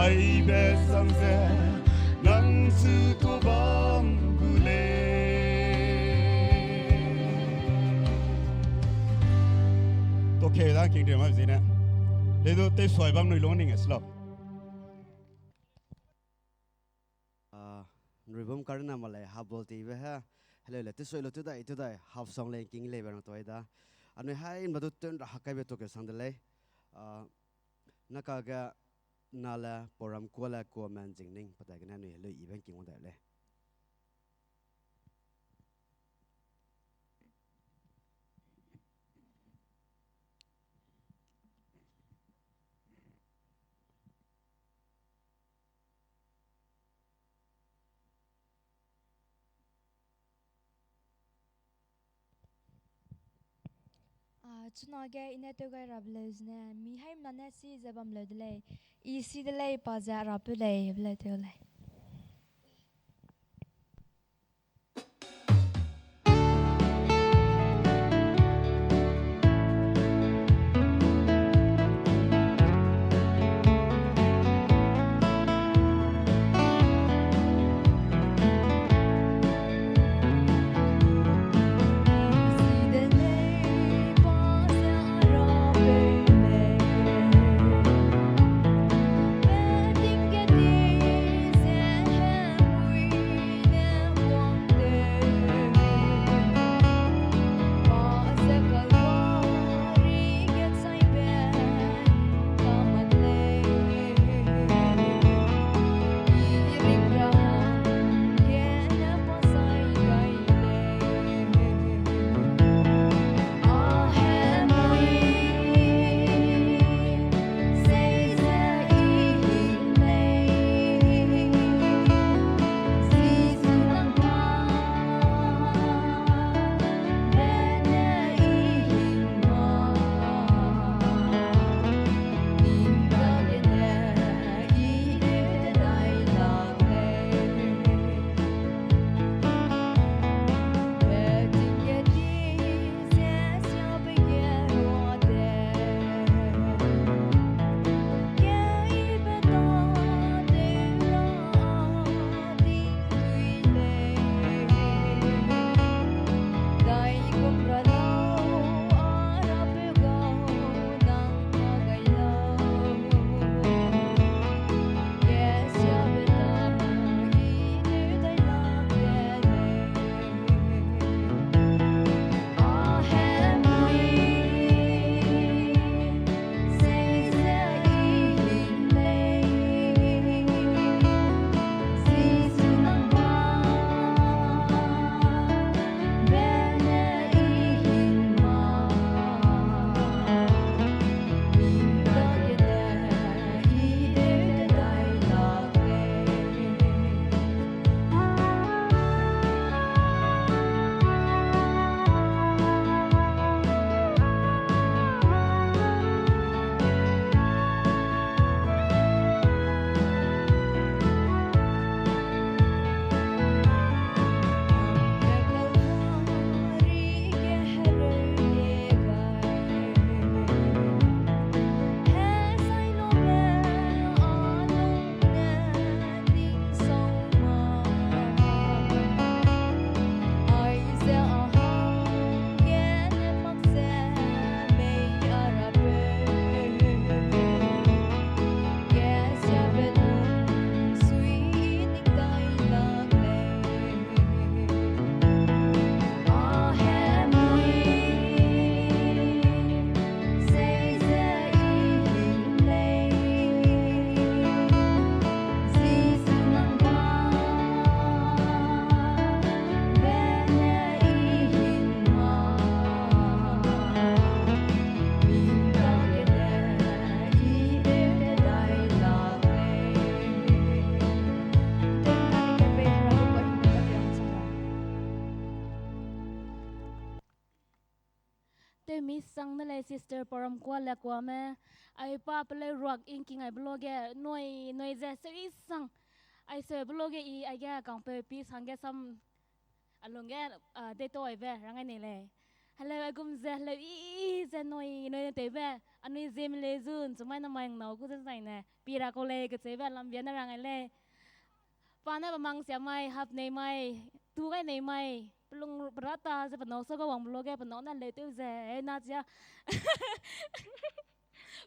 Aibe sang ze nang chu tu bam gu lei. Tokeu da king de mai zine. Ledu te soi bam nui lung ning e slo. A, nruibum karna malei habol tibe he. Heleu le te soi lo tu dai tu dai half song lei king leibe rang toi da. Anui hai ma du tun ra hakaibe tokeu sang de lei. A, na kage na le program kua le kua men jingning pa dai gene anui heleu ibe king wang dai lei. A, chunage i ne tew gai rabe leu zene, mi haimena ne si ze bam leu de lei, i si de lei pa ze a rapeu lei, be leu tew lei. Tewmi sang ne lei sister Paramkua le kuame, ai pa peleu ruak ingking ai beloge, nui, nui ze seri sang. Ai se beloge i, aige kangpeu pi sangge sam alungge, a, deto aibe, rangai nei lei. Heleu, aigum ze heleu i ze nui, nui ne tewbe, anui ziemme lei zun, chumai namai ngnau gu ze zaine, pira kau lei, kecheube lam bia ne rang ai lei. Pa ne bamang sia mai, hap nei mai, tu gai nei mai, pelung perata ze penau sa ga wang belo ge, penau ne heleu tew ze, e na chia.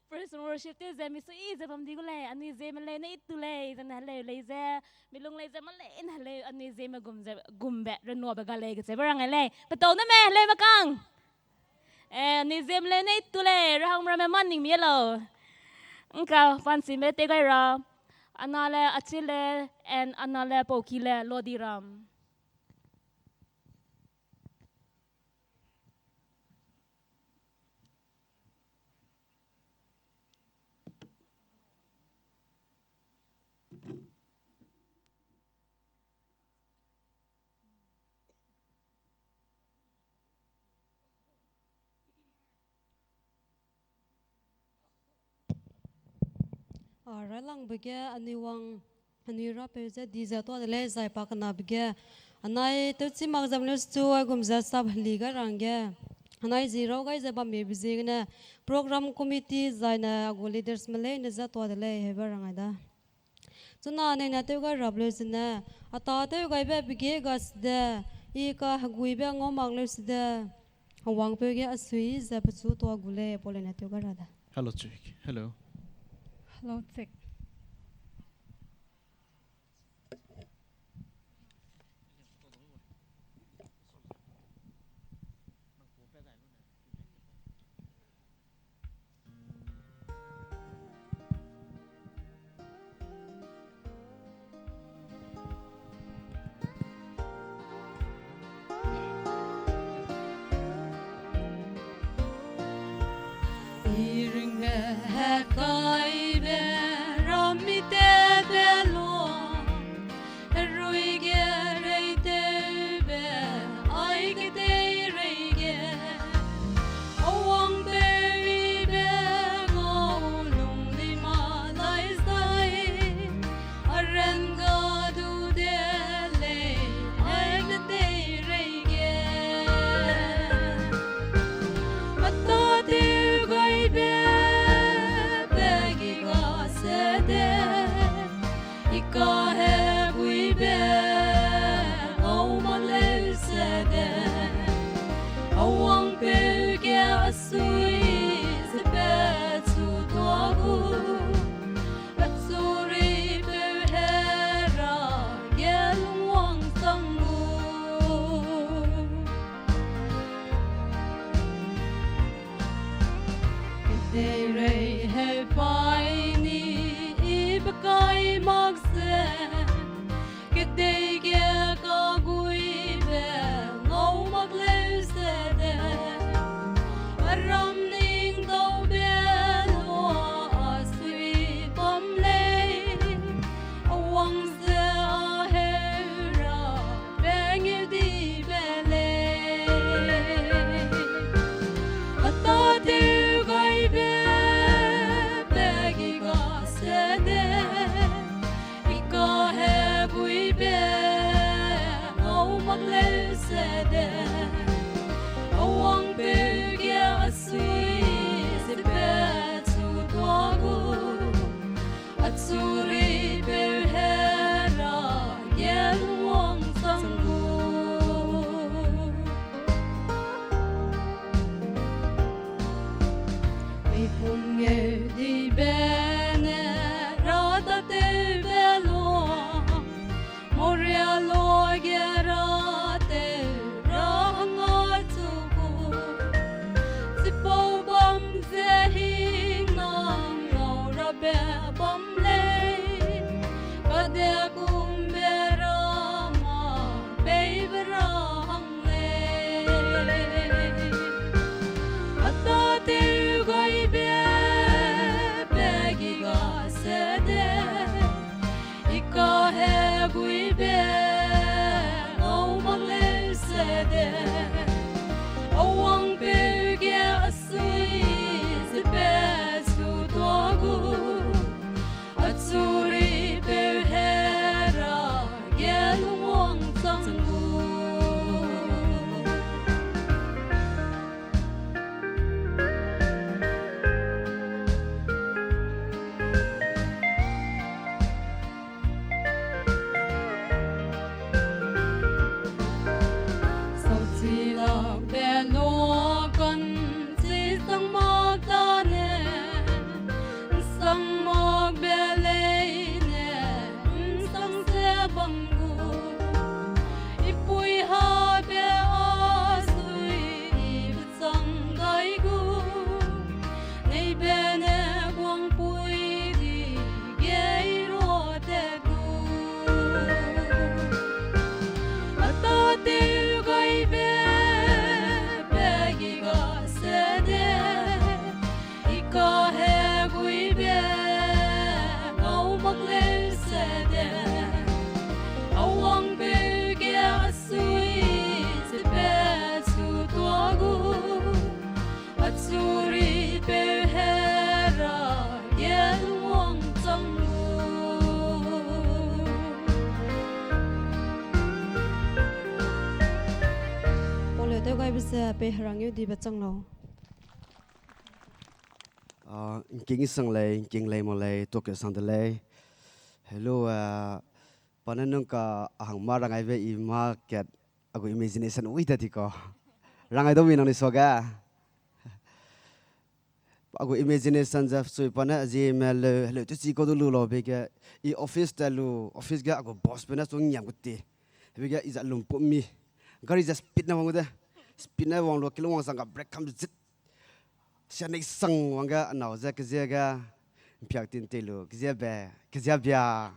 Praise and worship tew ze, mi sui ze bam di gu lei, anui ziemme lei ne i tu lei, ze ne heleu lei ze, mi lung lei ze ma lei ne heleu, anui ziemme gum ze, gumbe, renuabe ga lei, kecheube rang ai lei. Petau ne me, heleu mekang. Eh, anui ziemme lei ne i tu lei, rehang ramme ma ning mi lau. Ngka, pansi me te gai ra. Ana le, achi le, and ana le, pauki le, lodi ram. A, railangbe ge anui wang, anui rapeu ze di ze tua de lei zai pa kenabe ge. Anai tewchi mak zam leu stu aigum ze sap heli gai rangge. Anai zi rau gai ze bambe ziegene program committee zaine a gu leaders me leine ze tua de lei hebe rang ai da. Chuna nei ne tew gai rap leu sene, a ta tew gaibe pege ga sede, i kaheguibe ngau mak leu sede, a wangpeu ge a sui ze pechu tua gu lei, pau leine tew gai ra da. Hello, check. Hello. Hello, check. I ringbe hekaibe ram mi tebe lua, herui ge reitewbe ai kedei reige, a wangpeu ibe ngau lung di ma lai zai, a ran ga du de lei ai kedei reige. A tâtew gaibe pe gi ga sede, i kaheguibe ngau mak leu sede, a wangpeu ge a sui ze pechu tua gu, pechu ripeu Hera ge lungwang sang gu. Kedeirei heu paî ni i pe kai mak ze, kedei ge kaguibe ngau mak leu sede, a ram ning daube lua a sui bam lei, a wang ze a heu ra pe ngeu dibe lei. A tâtew gaibe pe gi ga sede, i kaheguibe ngau mak leu sede, a wangpeu ge a sui ze pechu tua gu, a chu ripeu Hera ge lungwang sang gu. Mipum ngeu dibe ne ra tâtewbe lua, Moria lua ge ra tew ra hangge chu gu, chipau bam ze hingnam ngau rabe bam lei, kadekumbe ra mâ peibe ra hang lei. A tâtew gaibe pe Ape herang eu dibe chang lau. Ah, ngking sang lei, ngking lei mo lei, tuak ke sang de lei. Hello, ah, pa ne nung ka a hang ma rang ai be i ma kat a gu imagination wi ta di ko. Rang ai dau mi nang ni so ga. A gu imagination ze sui pa ne a zi me leu, heleu te chi kau du lu lau be ge, i office te lu, office ge a gu boss pe ne su ngiam gu ti. Be ge i za lum pum mi. Gari ze speed ne wang de. Speed ne wang lu, kilung wang sang ga brake kam zit. Sia nei sang wang ge a nau ze kezie ge, mpiak tin te lu, kezie be, kezie bia.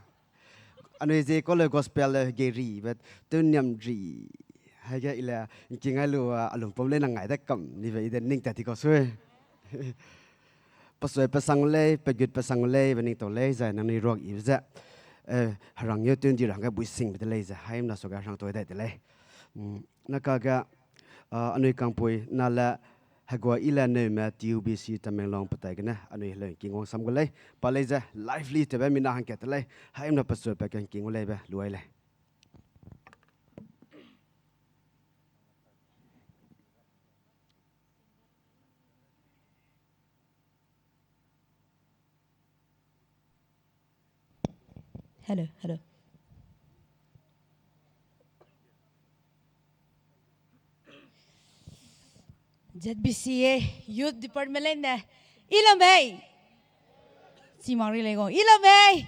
Anui ze ko le gospel le ge ri, but tu niam ri. Hai ge i le, ngking ai lu, a, a lum pum le nang ngai de kam, ni be i de ning ta ti ko sui. Pasui pe sang lei, pe gut pe sang lei, be ning tau lei, zai nang ni ruak i be ze. Eh, herang yeu tun di rang ge bui sing be de lei ze, hai mna su ge herang tau dai de lei. Mm, na ka ge, ah, anui kangpui, na le, hegua i le neume T U B C Tamenglong petai gene, anui heleu ngking wang sam gu lei, pa lei ze, lively tebe mina hangkat te lei, hai mna pasui pe ke ngking gu lei be, lu ai lei. Hello, hello. Z B C A Youth Department lei ne. Ilom bei. Chimang ri lei go. Ilom bei.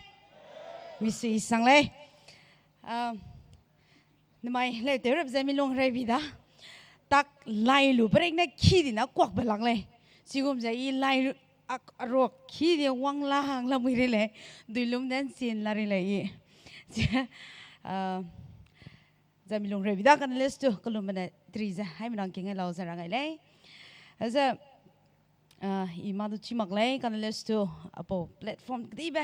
Misui sang lei. Um, Nemai leu tew rap ze mi lung rei bi da. Tak lai lu perek ne ki di na kuak be lang lei. Chigum ze i lai lu, ak, a ruak ki di wang la hang la mui rei lei. Dui lum den chin la rei lei i. Ze, ah, ze mi lung rei bi da kane lestu, kelum bene tri ze, hai mi nang king ai lau ze rang ai lei. Ze, Ah, i ma du chi mak lei, kane lestu, apau platform kedibe.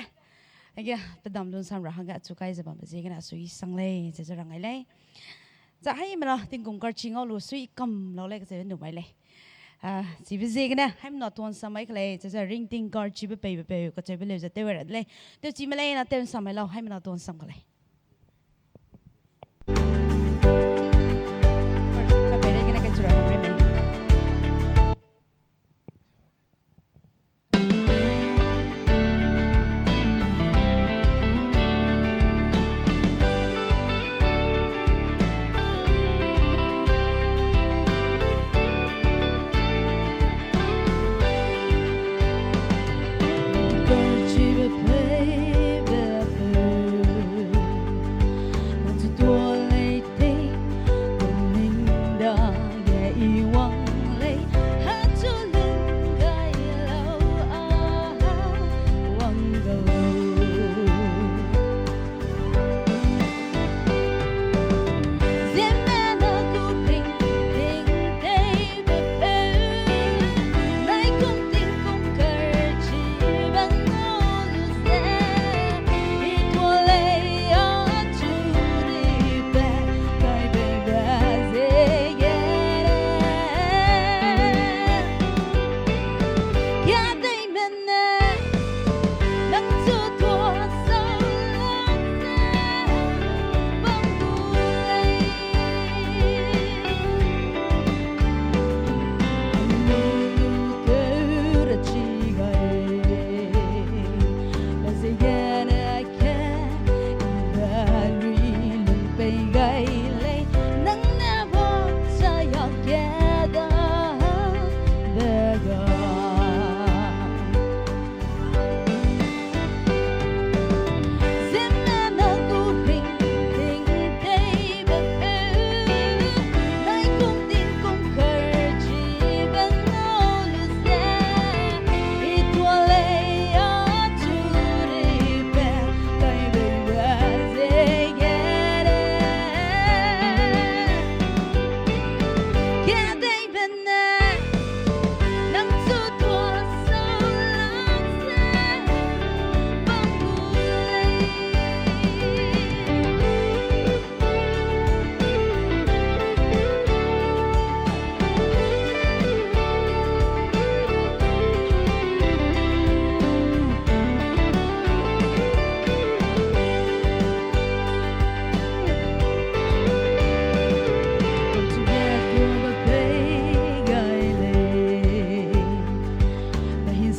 Age, pedam lun sam ra hangge achu kai ze bambe ziegene asui sang lei, ze ze rang ai lei. Za hai mena tingkum karchi ngau lu sui kam lau lei, ze nu mai lei. Ah, chibe ziegene, hai mena tuan sam mai ke lei, ze ze ring ting karchibe peibe peu, kacheube leu ze tew ra de lei. Tew chi me lei na tew sam mai lau, hai mena tuan sam ke lei.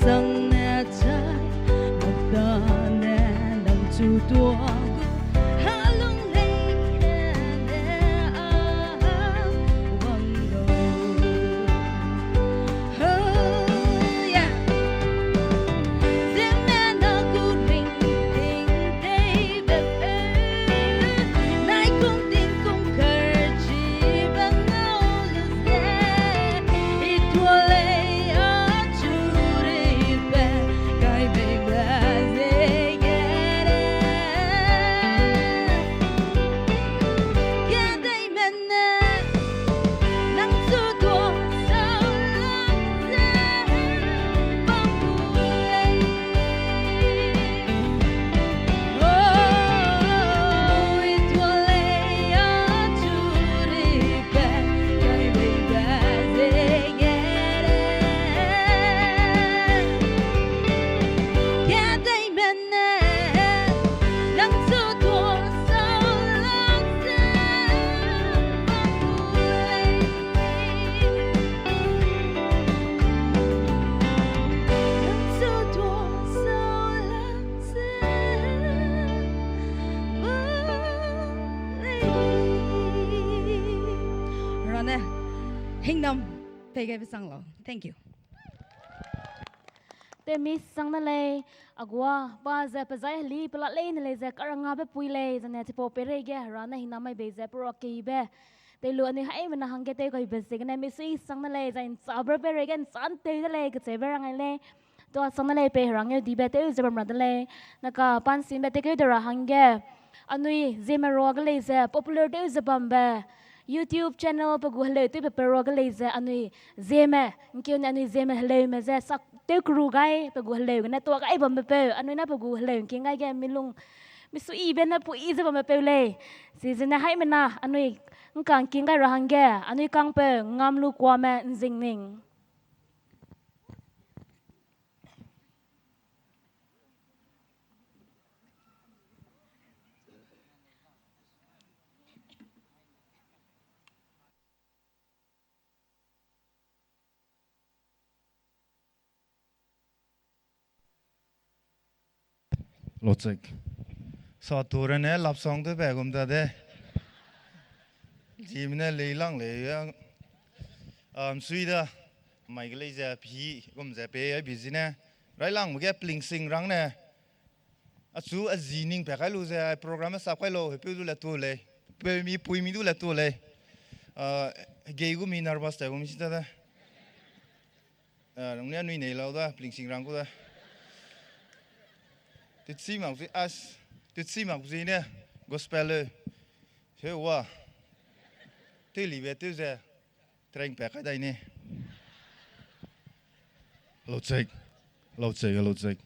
Sang ne chai, mata ne nang chu tua gu, halung lei ne ne a, wang lo. Oh, yeah. Zeme na gu ring ting tei be, nai kum ting kum kar chi bang ngau lu ze, i tua lei a chu ri be, kai bei ba ze gere. Kedei mene, nang chu tua sau lang ze bam bu lei. Rane, hingnam, pei gai be sang lau. Thank you. Te mi sang ne lei, agua, pa ze pe zai heli, pe la lei ne lei ze, karanga be pui lei, zane chipau peirei ge, Hera ne hingnam mai bei ze, perua kei be. Te lu anui haimena hangge tew kai be ziegene, mi sui sang ne lei, zai ncha ber peirei ge, ncha nteu de lei, kecheu be rang ai lei. Tua sang ne lei pei Hera ngeu di be tew ze bam ra de lei. Naka pansin be tekeu de ra hangge. Anui Zeme rua ge lei ze popular tew ze bam be. YouTube channel pe gu heleu tew pe pe rua ge lei ze anui Zeme. Ngkeu ne anui Zeme heleume ze sak tew keru gai pe gu heleu gene tua gai bam be peu. Anui na pe gu heleu ngking gai ge milung. Misui be ne pui ze bam be peu lei. Chizene haimena anui ngka ngking gai ra hangge. Anui kang peu ngam lu kuame nzing ning. Logic. Sa tu rene lap song tew be gum ta de. Zeme ne lei lang lei ya. Am sui da. Mai ge lei ze pi gum ze pe ai bi zene. Rai lang ge pling sing rang ne. Achu a zi ning pe kai lu ze program sap kai lo, hepeu du le tu lei. Peu mi pui mi du le tu lei. Ah, gei gu mi nervous te gu mi si ta de. Ah, nang ne anui nei lau da, pling sing rang gu da. Tutsi mak zi as, tutsi mak zi ne, gospel le. He wa. Tew li be tew ze. Train pe kai dai ni. Logic. Logic, logic.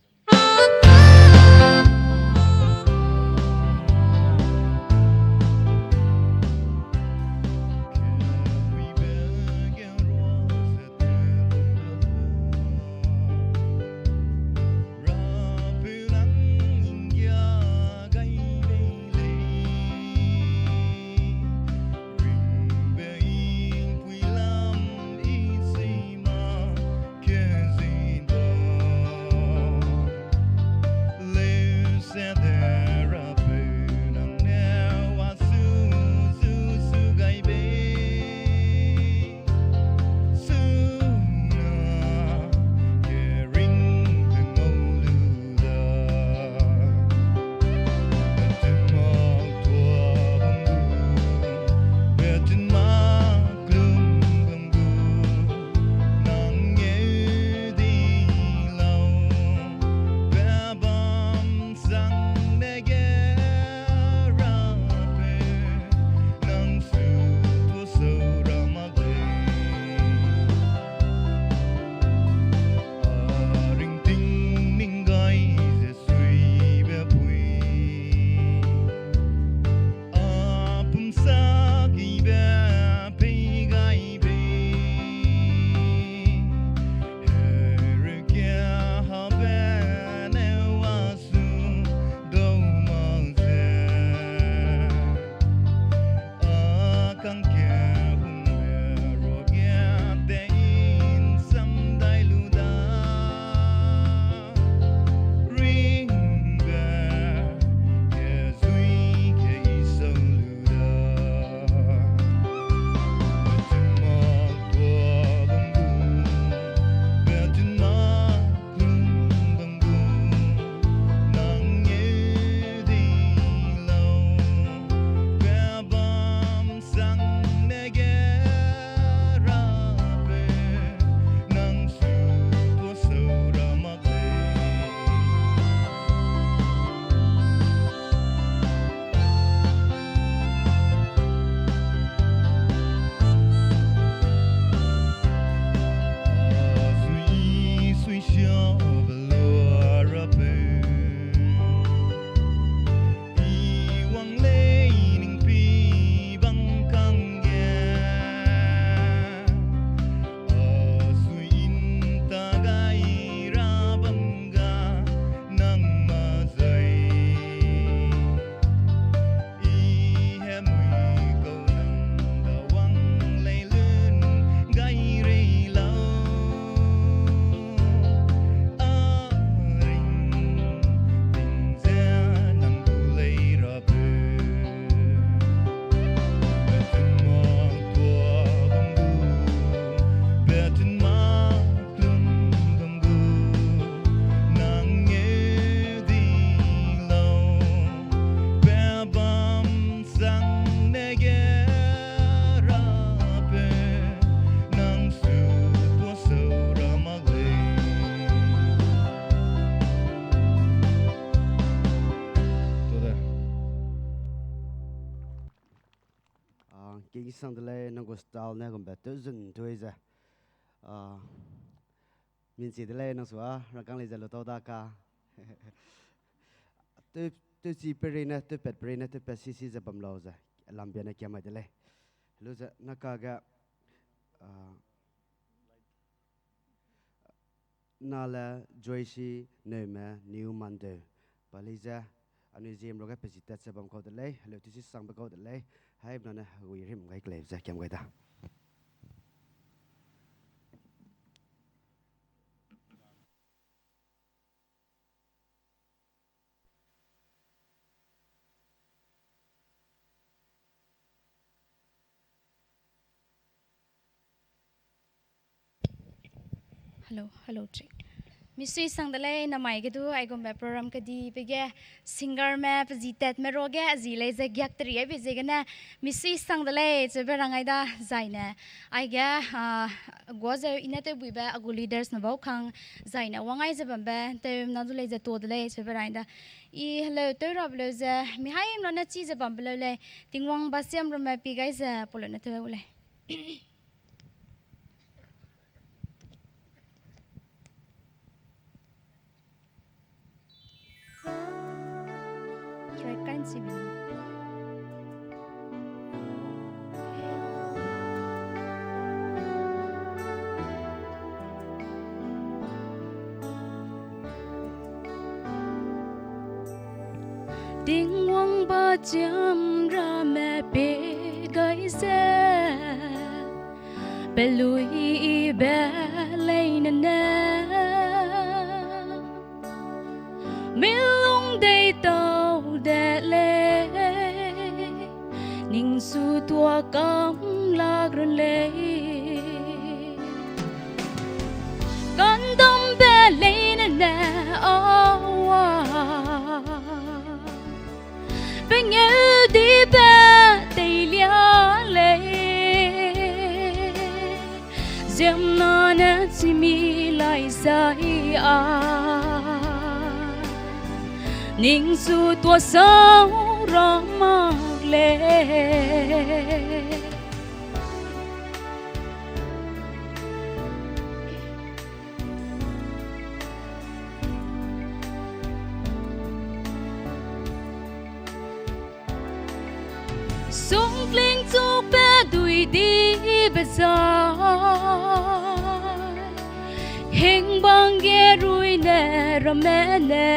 Sang de lei, nang gu style ne gumbe tewzun tui ze. Ah, minchi de lei, nang sua, rangkâng lei ze lutau da ka. Tew, tewchi perei ne, tewpat perei ne, tewpat sisi ze bam lau ze, lambiane kiamai de lei. Lu ze, naka ge, ah, Nale Joyce Neume New Mandeu. Pali ze, anui ziem ruage pezi tat ze bam kau de lei, heleu tisi sangbe kau de lei, haimna ne hegui rim gai kelei ze kiam gai da. Hello, hello, check. Misui sang de lei, namai ge du, aigumbe program kedibe ge, singerme, pezi tatme ruage, azi lei ze giak teri aibe ziegene, misui sang de lei, cheube rang ai da, zaine. Aige, ah, gua zeu i ne tewbuibe, a gu leadersme bau kang, zaine, wang ai ze bambe, tewmna du lei ze to de lei, cheube rang ai da. I heleu tew rabe leu ze, mi haimna ne chi ze bambe leu lei, Tingwang basiam ramme pi gai ze, pau leu ne tew lei. Tingwang basiam ramme pi gai ze, peluibe leine ne, milung deitau de lei, ning su tua kam lak run lei. Kandambe leine ne awa, pengeu dibe teilia lei. Ziemmena ne chimi lai zai a, ning su tua sau ra mak lei. Sungkling chukbe dui dibe zai, hingbang ge ruine ramme ne,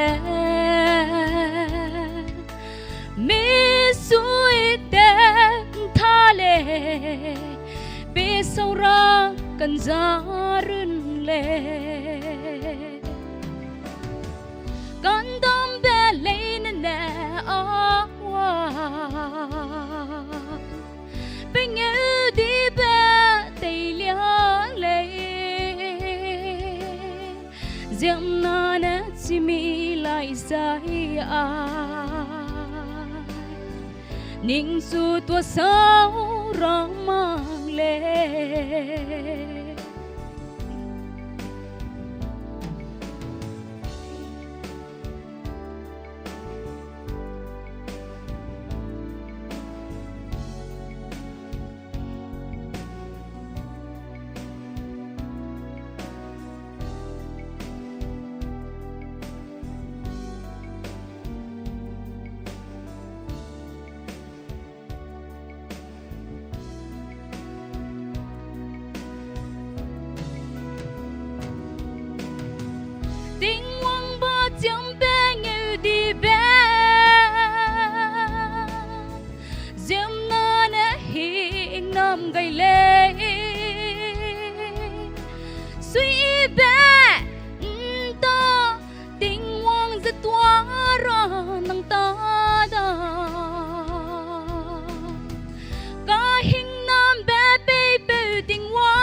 misui te ntha lei, pe sau ra kanza run lei. Kandambe leine ne awa, pengeu dibe teilia lei. Ziemmena ne chimi lai zai a, ning su tua sau ra mak lei. Tingwang ba chiam pe ngeu dibe, ziemmena ne hingnam gai lei. Suibe nta Tingwang ze tua ra nang ta da, kahingnambe peipeu Tingwang,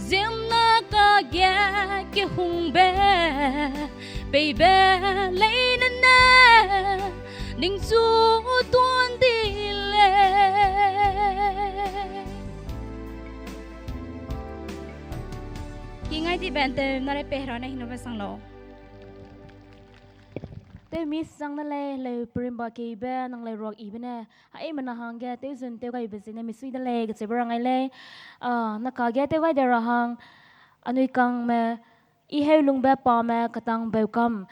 ziemmena kage kehungbe peibe leine ne ningchu tuan di lei. Kingai dibe ntew na rei pe Hera ne hingnambe sang lau. Tew mi sang de lei, leu perimba keibe, nang leu ruak ibe ne, haimena hangge, tew zun tew gaibe ziene misui de lei, kacheube rangai lei. Ah, naka ge tew gai de ra hang, anui kangme, I heu lungbe pame katang beu kam.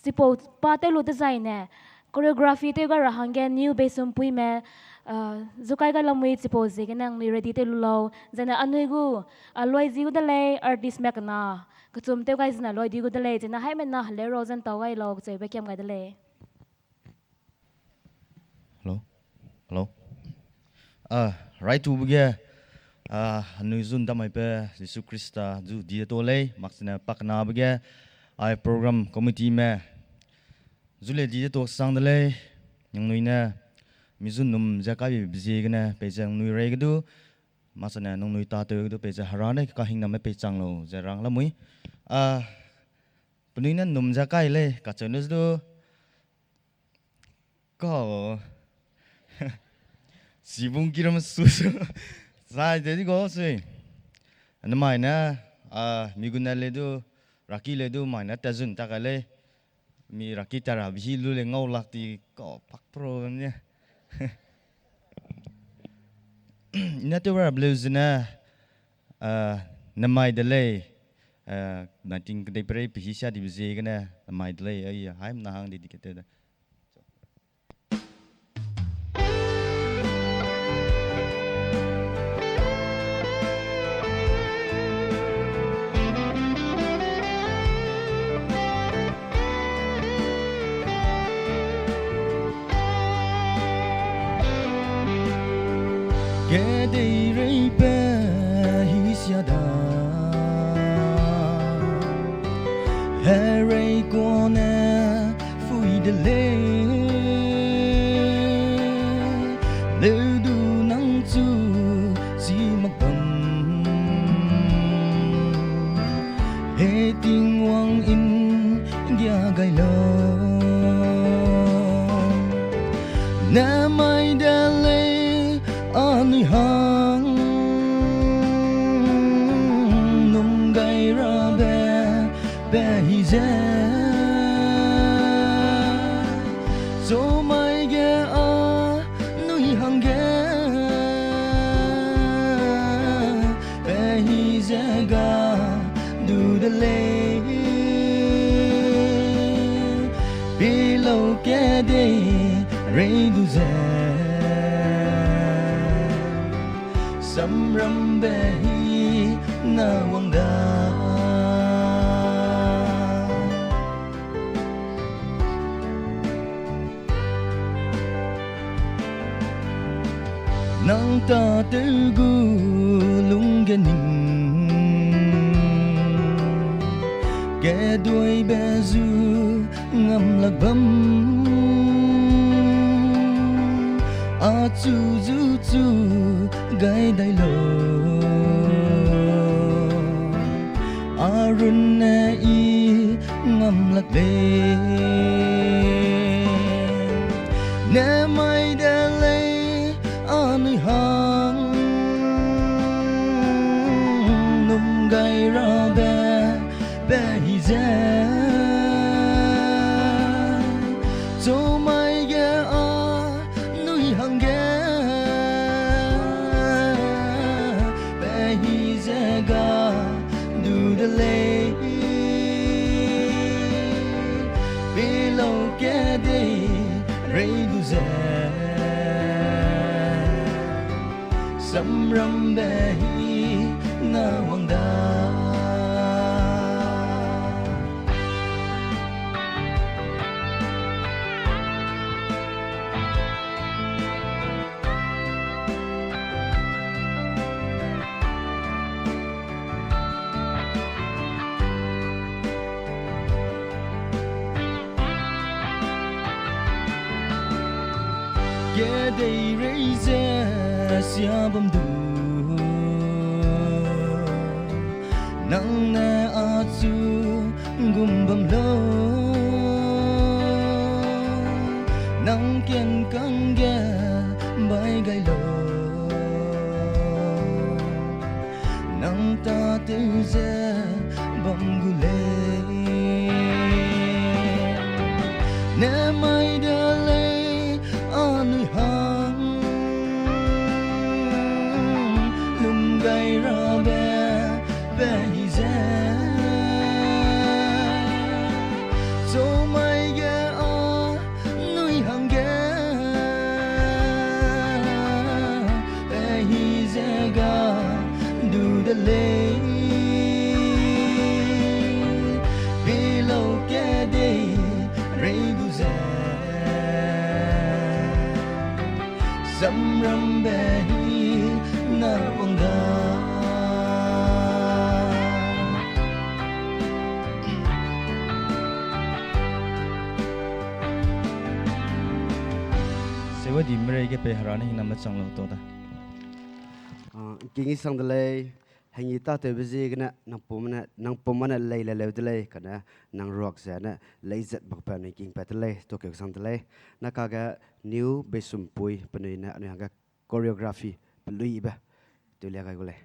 Chipau pa tew lu dezaine, choreography tew gai ra hangge New Beisumpuime, ah, zukai gai lamui chipau ziegene nangnui ready tew lu lau. Zene anui gu, ah, loi zi gu de lei, artist me kena. Kechum tew gai zene loi di gu de lei, zene haimena heleu rau zentau gai lau, kacheube kiam gai de lei. Hello? Hello? Ah, raitube ge, ah, anui zun damaibe Jisu Khrista zu di de to lei, makchene pakenabe ge, ai program committee me, zu le di de to sang de lei, nangnui ne, mi zun num ze kaibe ziegene, peize nangnui rei ge du, makchene nangnui tatew ge du, peize hera ne kahingname peichang lau, ze rang lamui. Ah, penui ne num ze kai lei, kacheu ne du, Ka, sibung kiram su su. Zai de di go sui. Namai ne, a, mi gu ne le du, raki le du, mai ne tezun ta kai lei. Mi raki tara bi hi lu le ngau lak ti ka pak pro ne. Ne tew ra bleu zene, a, namai de lei, a, nineteen kedei perei pe hi sia dibe ziegene, namai de lei, ai, haimena hang di di kete de. Kedeireibe hi sia da, herei kuâ ne pui de lei, leu du nang chu chi mak bam, he Tingwang ’nggia gai lau. Namai de lei anui hang, num gai rabe, pe hi ze, chumai ge anui hangge, pe hi ze ga du de lei, pilau kedei rei du ze, samrambe hi na wang da. Nang tatew gu lungge ning, keduibe zu ngam lak bam, achu zu chu gai dai lau, arunne I ngam lak lei. Nemai de lei anui hang, num gai rabe, pe hi ze, chumai ge anui hangge, pe hi ze ga du de lei, pilau kedei rei du ze, samrambe hi na wang da. Kedeirei ze sia bam du, nang ne achu gum bam lau, nang kienkangge bai gai lau, nang tatew ze bam gu lei. Chomai ge a nui hangge pe hi ze ga du de lei. Pe lau ke dei rei du ze samrambe hi na wang da. Sewa di merei ge pei Hera ne hingnam chang lau tau da. Ah, ’ngking i sang de lei, hengi tâtewbe ziegene nang pum ne, nang pum ne lei le leu de lei, kane nang ruak ze ne lei zat bakbe nui ’ngking pat de lei, tokeu sang de lei. Na kage New Beisumpui penui ne anui hangge choreography peluibe tewlia gai gu lei.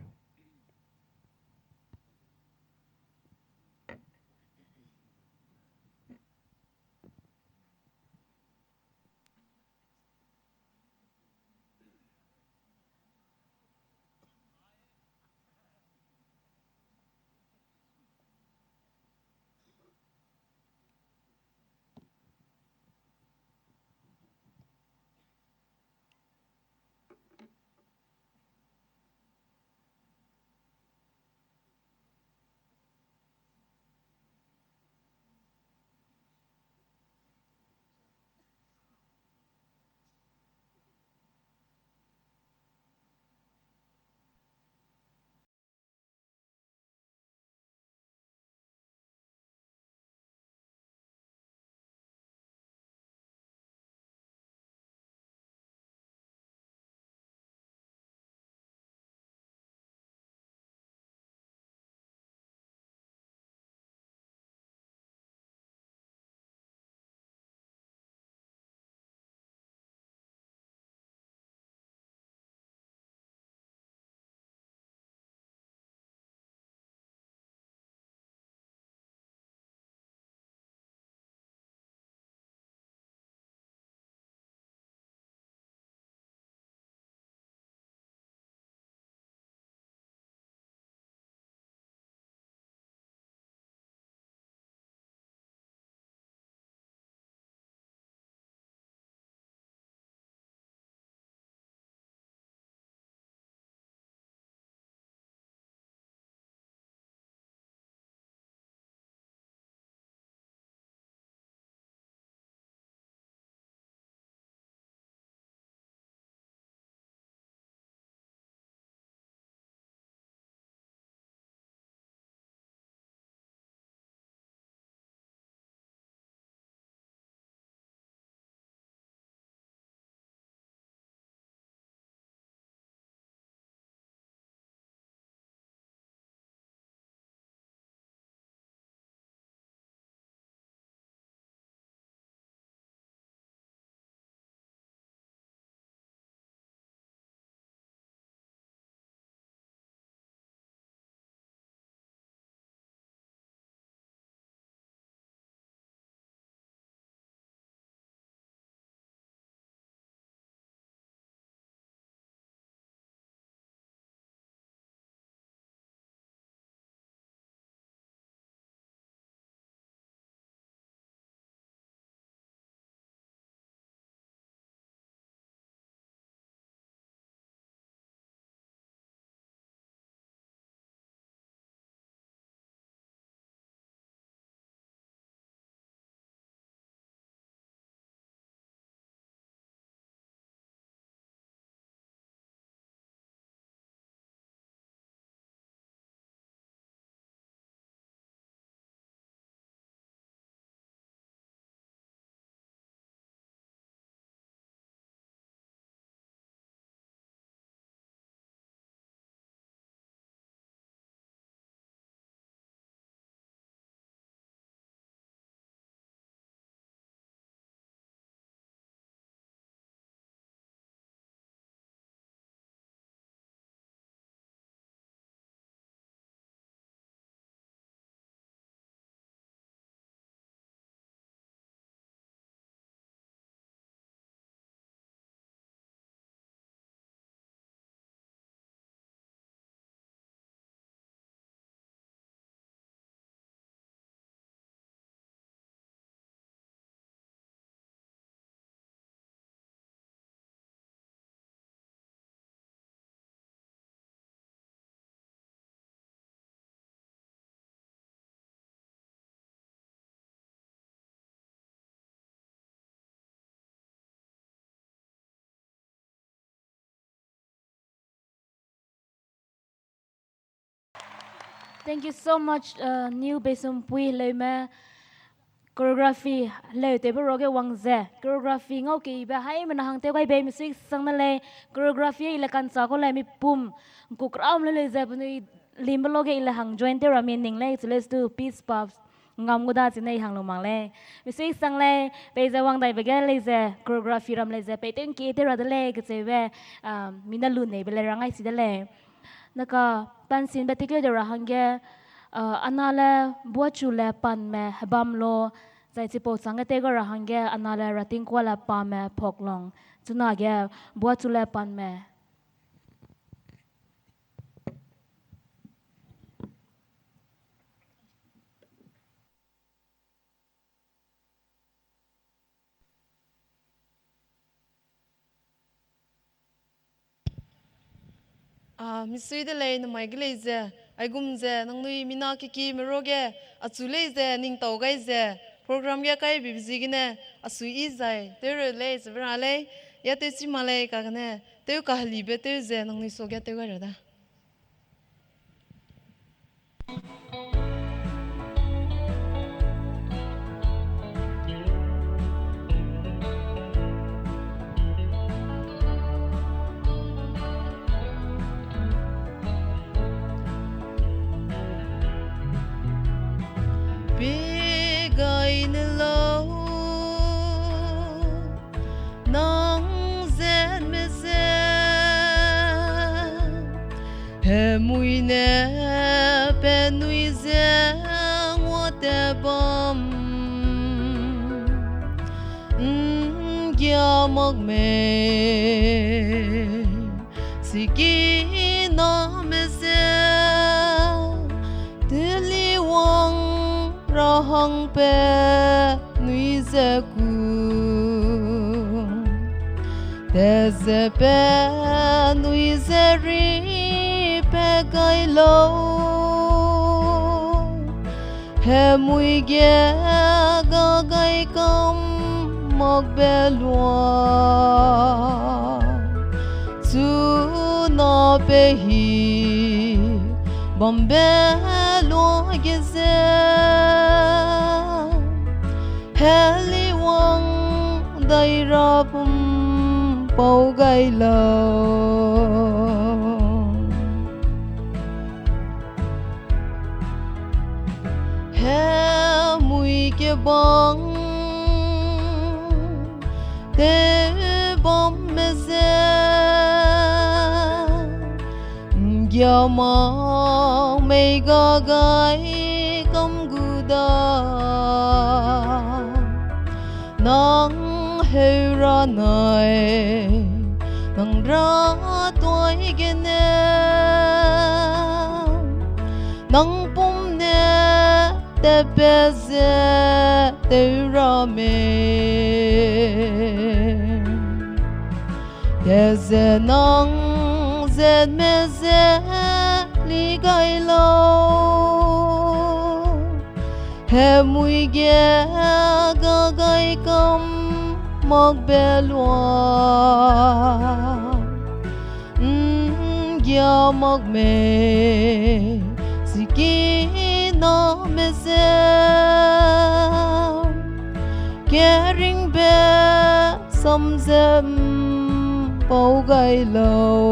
Thank you so much, uh, New Beisumpui Leume. Choreography leu tewbe ruage wang ze choreography ngau keibe haimena hang tew gai bei, misui sang ne lei. Choreography i le kancha kau lei, mipum nku kram le lei ze penui limbe luage i le hang join tew ra mi ning lei, chile stu peace puffs ngam gu da chine i hang lu mak lei. Misui sang lei, peize wang daibe ge lei ze choreography ram lei ze pei tewngkie tew ra de lei, kecheube, ah, mi ne lu neibe le rang ai si de lei. Naka pensinbe tikeu de ra hangge, ah, anale Buachule Panme Hebamlo, zai chipau changge tew ga ra hangge anale Ratingkuale Pame Phoklong. Chunage Buachule Panme. Ah, misui de lei, namai ge lei ze, aigum ze nangnui mina kekime ruage achu lei ze ningtau gai ze program ge kaibibe ziegene asui i zai tew reu lei ze be ra lei, ya tew chi ma lei kagene tew kahelibe tew ze nangnui suage tew gai ra da. Pe gai ne lau, nang zetme ze, hemui ne penui ze nguate bam, ’nggia mak mei, sikiname ze, teliwang ra hangpe nui ze ku, teze penui ze ripat gai lau, hemui ge ga gai kam makbe lua, chuna pe hi bambe luage ze, heliwang dai ra pum pau gai lau. Hemui kebang tew bamme ze, ’nggia mak mei ga gai kam gu da. Nang heu ra nai, nang ra tuai gene, nang pum ne tatpat ze tew ra mei, teze nang zetme ze li gai lau, hemui ge ga gai kam makbe lua, ’nggia mak mei, sikiname ze, keringbe sam ze ’mpau gai lau.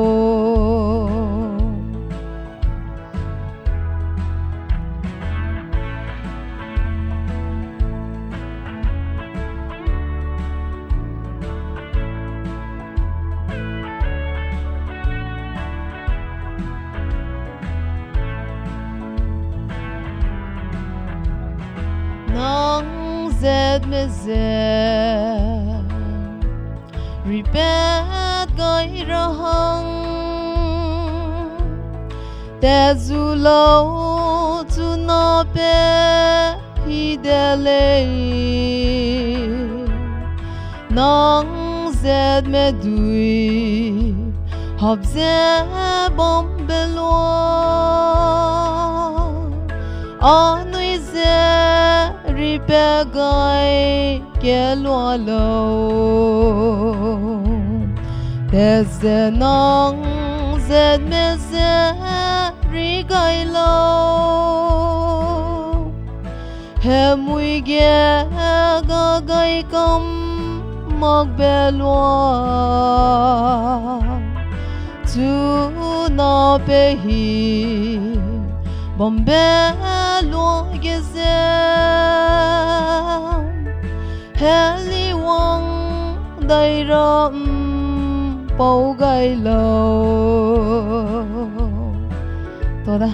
Nang zetme ze ripat gai ra hang, tat zu lau chuna pe hi de lei. Nang zetme dui hap ze bambe lua, anui ze ripat gai kelua lau. Teze nang zetme ze ri gai lau, hemui ge ga gai kam makbe lua, chuna pe hi bambe lua ge ze, heli wang dai ra ’mpau gai lau. To da.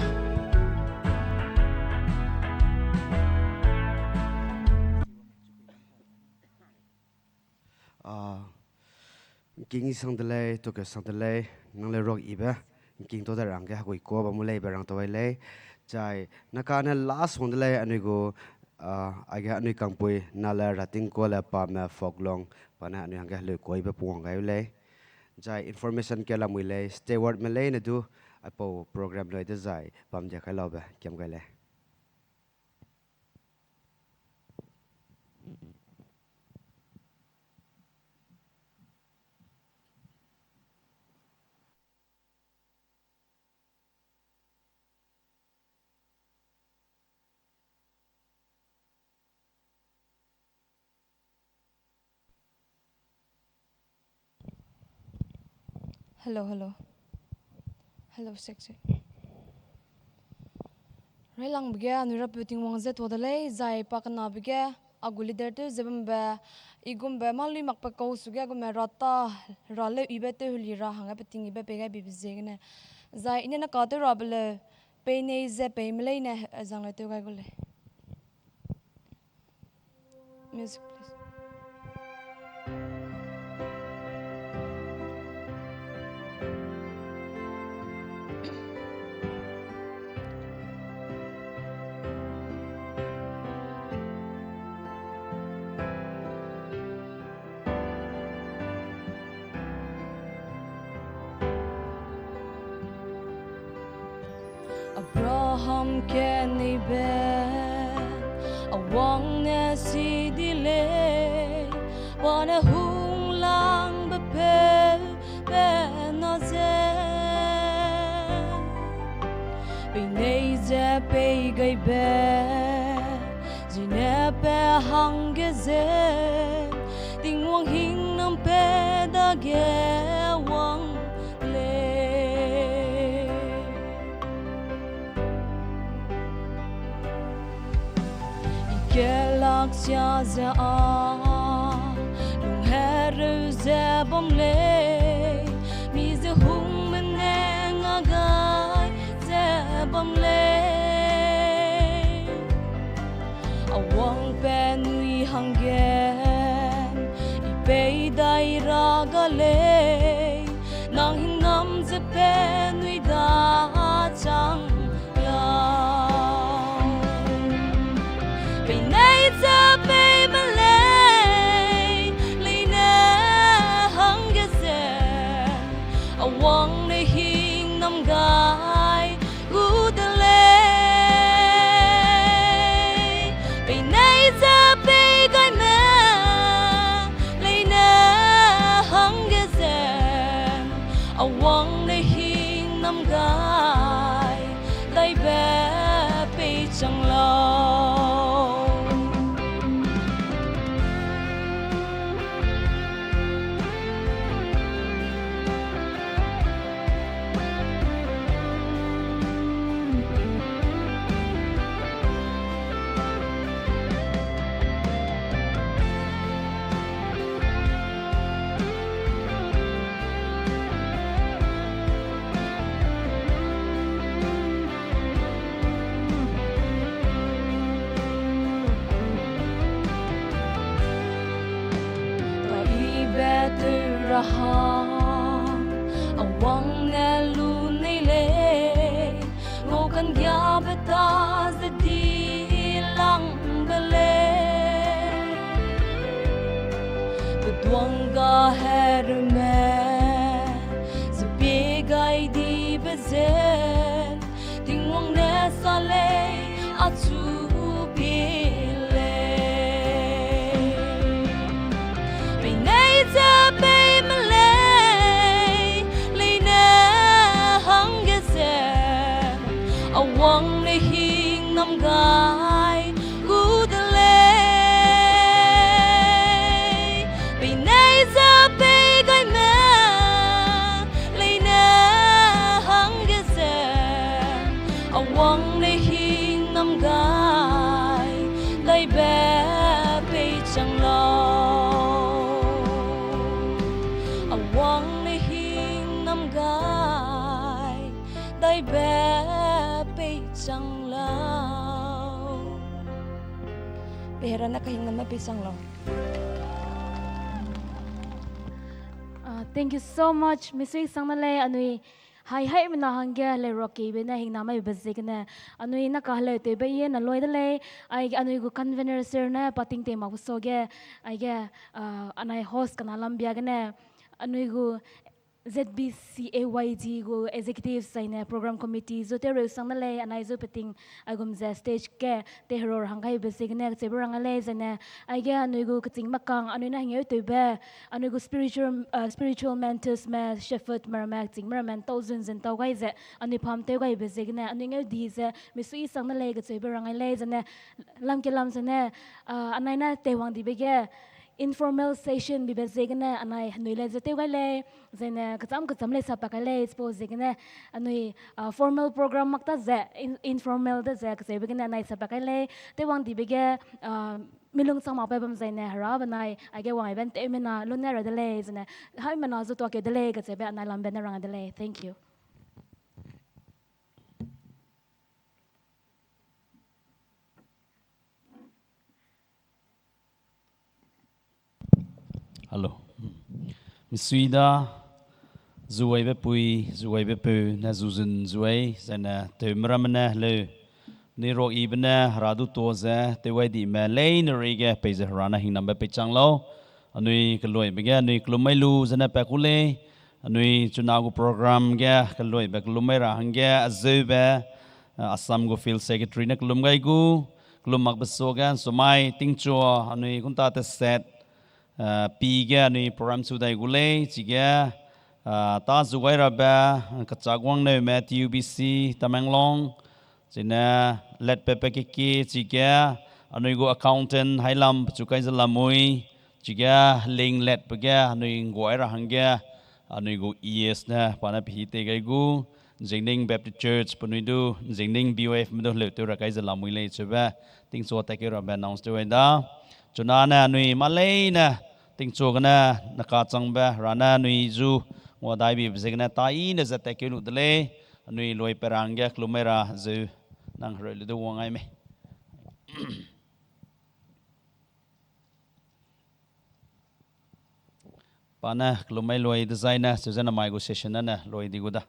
Ah, ’ngking sang de lei, tokeu sang de lei, nang le ruak ibe, ’ngking tau de rangge hegui kuâ bam mu lei be rang tau ai lei. Zai, na kane last wang de lei, anui gu, ah, aige anui kangpui, na le rating kuâ le pame Foklong, pa ne anui hangge heleu kuâ ibe pungwang gai u lei. Zai, information ke lamui lei, stewardme leine du, aipau program lui dezai, bam dia kai laube, kiam gai lei. Hello, hello. Hello, check, check. Railangbe ge anui Rapeu Tingwang je tuâ de lei, zai pakenabe ge, a gu leader tew ze bambe, i gumbe mâ lui makbe kau suge gume ra ta, ra leu ibe tew heli ra hangge peting ibe pei gai bibe ziegene. Zai i ne na ka tew rabe leu, peinei ze peime leine, eh, zang leu tew gai gu lei. Music, please. Abraham keneibe, a wang ne si di lei, pa ne hunglangbe peu pe na ze. Peinei ze pei gaibe, zine pe hangge ze, Tingwang hingnam pe dage wang lei. I kelak sia ze â, lunghereu ze bam lei, mi ze hungmeneng a gai ze bam lei. A wang penui hangge, i pei dai ra ga lei, nang hingnam ze penui da chang lau. Peinei ze peime lei, leine hangge ze, a wang ne hingnam gai gu de lei. Peinei ze pei gaime, leine hangge ze, a wang ne hingnam gai daibe pei chang lau. Kaibe tew ra hang, a wang ne lu nei lei, ngau ka'nggiabe ta ze di langbe lei. Peduang gahereume ze pie gai dibe ze, Tingwang ne sa lei, achu pie lei. Peinei ze peime lei, leine hangge ze, Gai gu de lei, peinei ze pei gai me, leine hangge ze, a wang ne hingnam gai, daibe pei chang lau. A wang ne hingnam gai, daibe pei chang lau. Pehera ne kahingnam me pei chang lau. Ah, thank you so much. Misui sang na lei, anui hai hai mena hangge le rock keibe ne hingnam mei be ziegene. Anui na kaheleu tewbe ye na loi de lei. Ai, anui gu convener sir ne pating tei mak so ge. Aige, ah, anai host kana lambia gene. Anui gu Z B C A Y D gu executive zaine program committee zu tew reu sang na lei, anai zu peting aigum ze stage ge te heror hang gai be ziegene kacheube rang lei zaine, aige anui gu keching makang, anui na hingeu tewbe, anui gu spiritual, uh, spiritual mentors me, shepherd me ramme, keching me ramme, tau zun zun tau gai ze, anui pam tew gai be ziegene, anui ngeu di ze, misui sang na lei kacheube rang lei zaine, lam ke lam zaine, uh, anai na teiwang dibe ge, informal session bibe ziegene anai henui le ze tew gai lei, zene kecham kecham lei sap pa kai lei, suppose ziegene anui, ah, formal program mak ta ze, in-, informal de ze, kacheube gene anai sap pa kai lei, teiwang dibe ge, ah, milung chang mak pe bam zaine, hera benai, aige wang aibe nteu mena, lune ra de lei, zene, hai mena zu tuakeu de lei, kacheube anai lambe ne rang de lei. Thank you. Hello. Misui da, zuaibe pui, zuaibe peu, ne zuzun zuai, zaine tewme ramme ne heleu. Ni rock ibe ne hera du to ze, tew gai dime leine reige peize hera ne hingnambe pei chang lau. Anui keluibe ge, anui kelum mai lu zene pa ku lei. Anui chuna gu program ge, keluibe kelum mai ra hangge, azeube, Assam gu Field Secretary ne kelum gai gu, kelum makbe suage, nsumai, tingchua, anui kunta teset, eh, pi ge anui program su dai gu lei, chige, eh, ta zu gai rabe, eh, kachak wangneume T U B C, Tamenglong, chine letpepe keke, chige, anui gu accountant, hailam, pechu kai ze lamui, chige, ling letpe ge, anui ngguai ra hangge, anui gu E S ne, pa ne pehi tei gai gu, Zingning Baptist Church, penui du, Zingning B O F me du leu tew ra kai ze lamui lei cheube, tingchua tatkeu rabe announce tew ai da. Chuna ne anui mâ leine, tingchua gene, neka changbe, ra ne anui zu, ngua dai bibe ziegene, ta i ne ze tatkeu lu de lei, anui lui pe ra hangge, kelum mai ra zeu, nang hereu lu du wang ai mei. Pa ne kelum mai lui dezaine, cheuze namai gu session ne lui di gu da.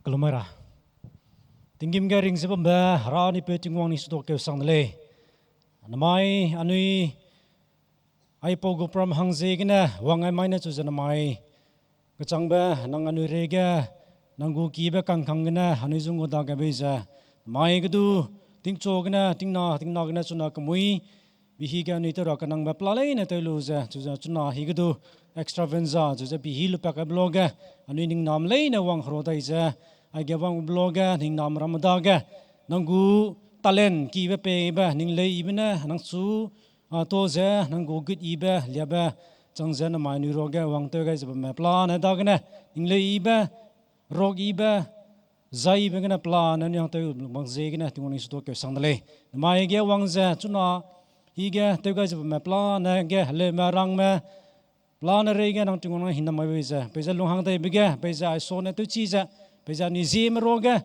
Kelum mai ra. Tinggîm ge ring ze bambe, hera anui peu Tingwang ni sutuakeu sang de lei. Namai anui, aipau gu program hang ziegene, wang ai mai ne cheuze namai. Kechangbe, nang anui reige, nang gu kibe kangkang gene, anui zung gu dage bei ze. Mai ge du, tingchua gene, tingna, tingna gene chuna kemui, bihi ge anui tew ra kenangbe pela leine tew lu ze, cheuze chuna hi ge du, extravaganza, cheuze bihi lupak kaibe luage, anui ningnam leine wang hero dai ze, aige wangbe luage, ningnam ramme dage, nang gu talent kibe peibe, ning lei ibe ne, nang chu, a, to ze, nang gu gut ibe, liabe, chang ze namai anui ruage wang tew gai ze bamme pelane dagene, ning lei ibe, rok ibe, zai ibe gene pelane anui hang tew bang ziegene, Tingwang ni sutuakeu sang de lei. Namai ge wang ze, chuna, hi ge tew gai ze bamme pelane ge, heleume rangme, pelane reige nang Tingwang nang hingnam mai bei ze, peize lunghang daibe ge, peize aisone tewchi ze, peize anui zieme ruage,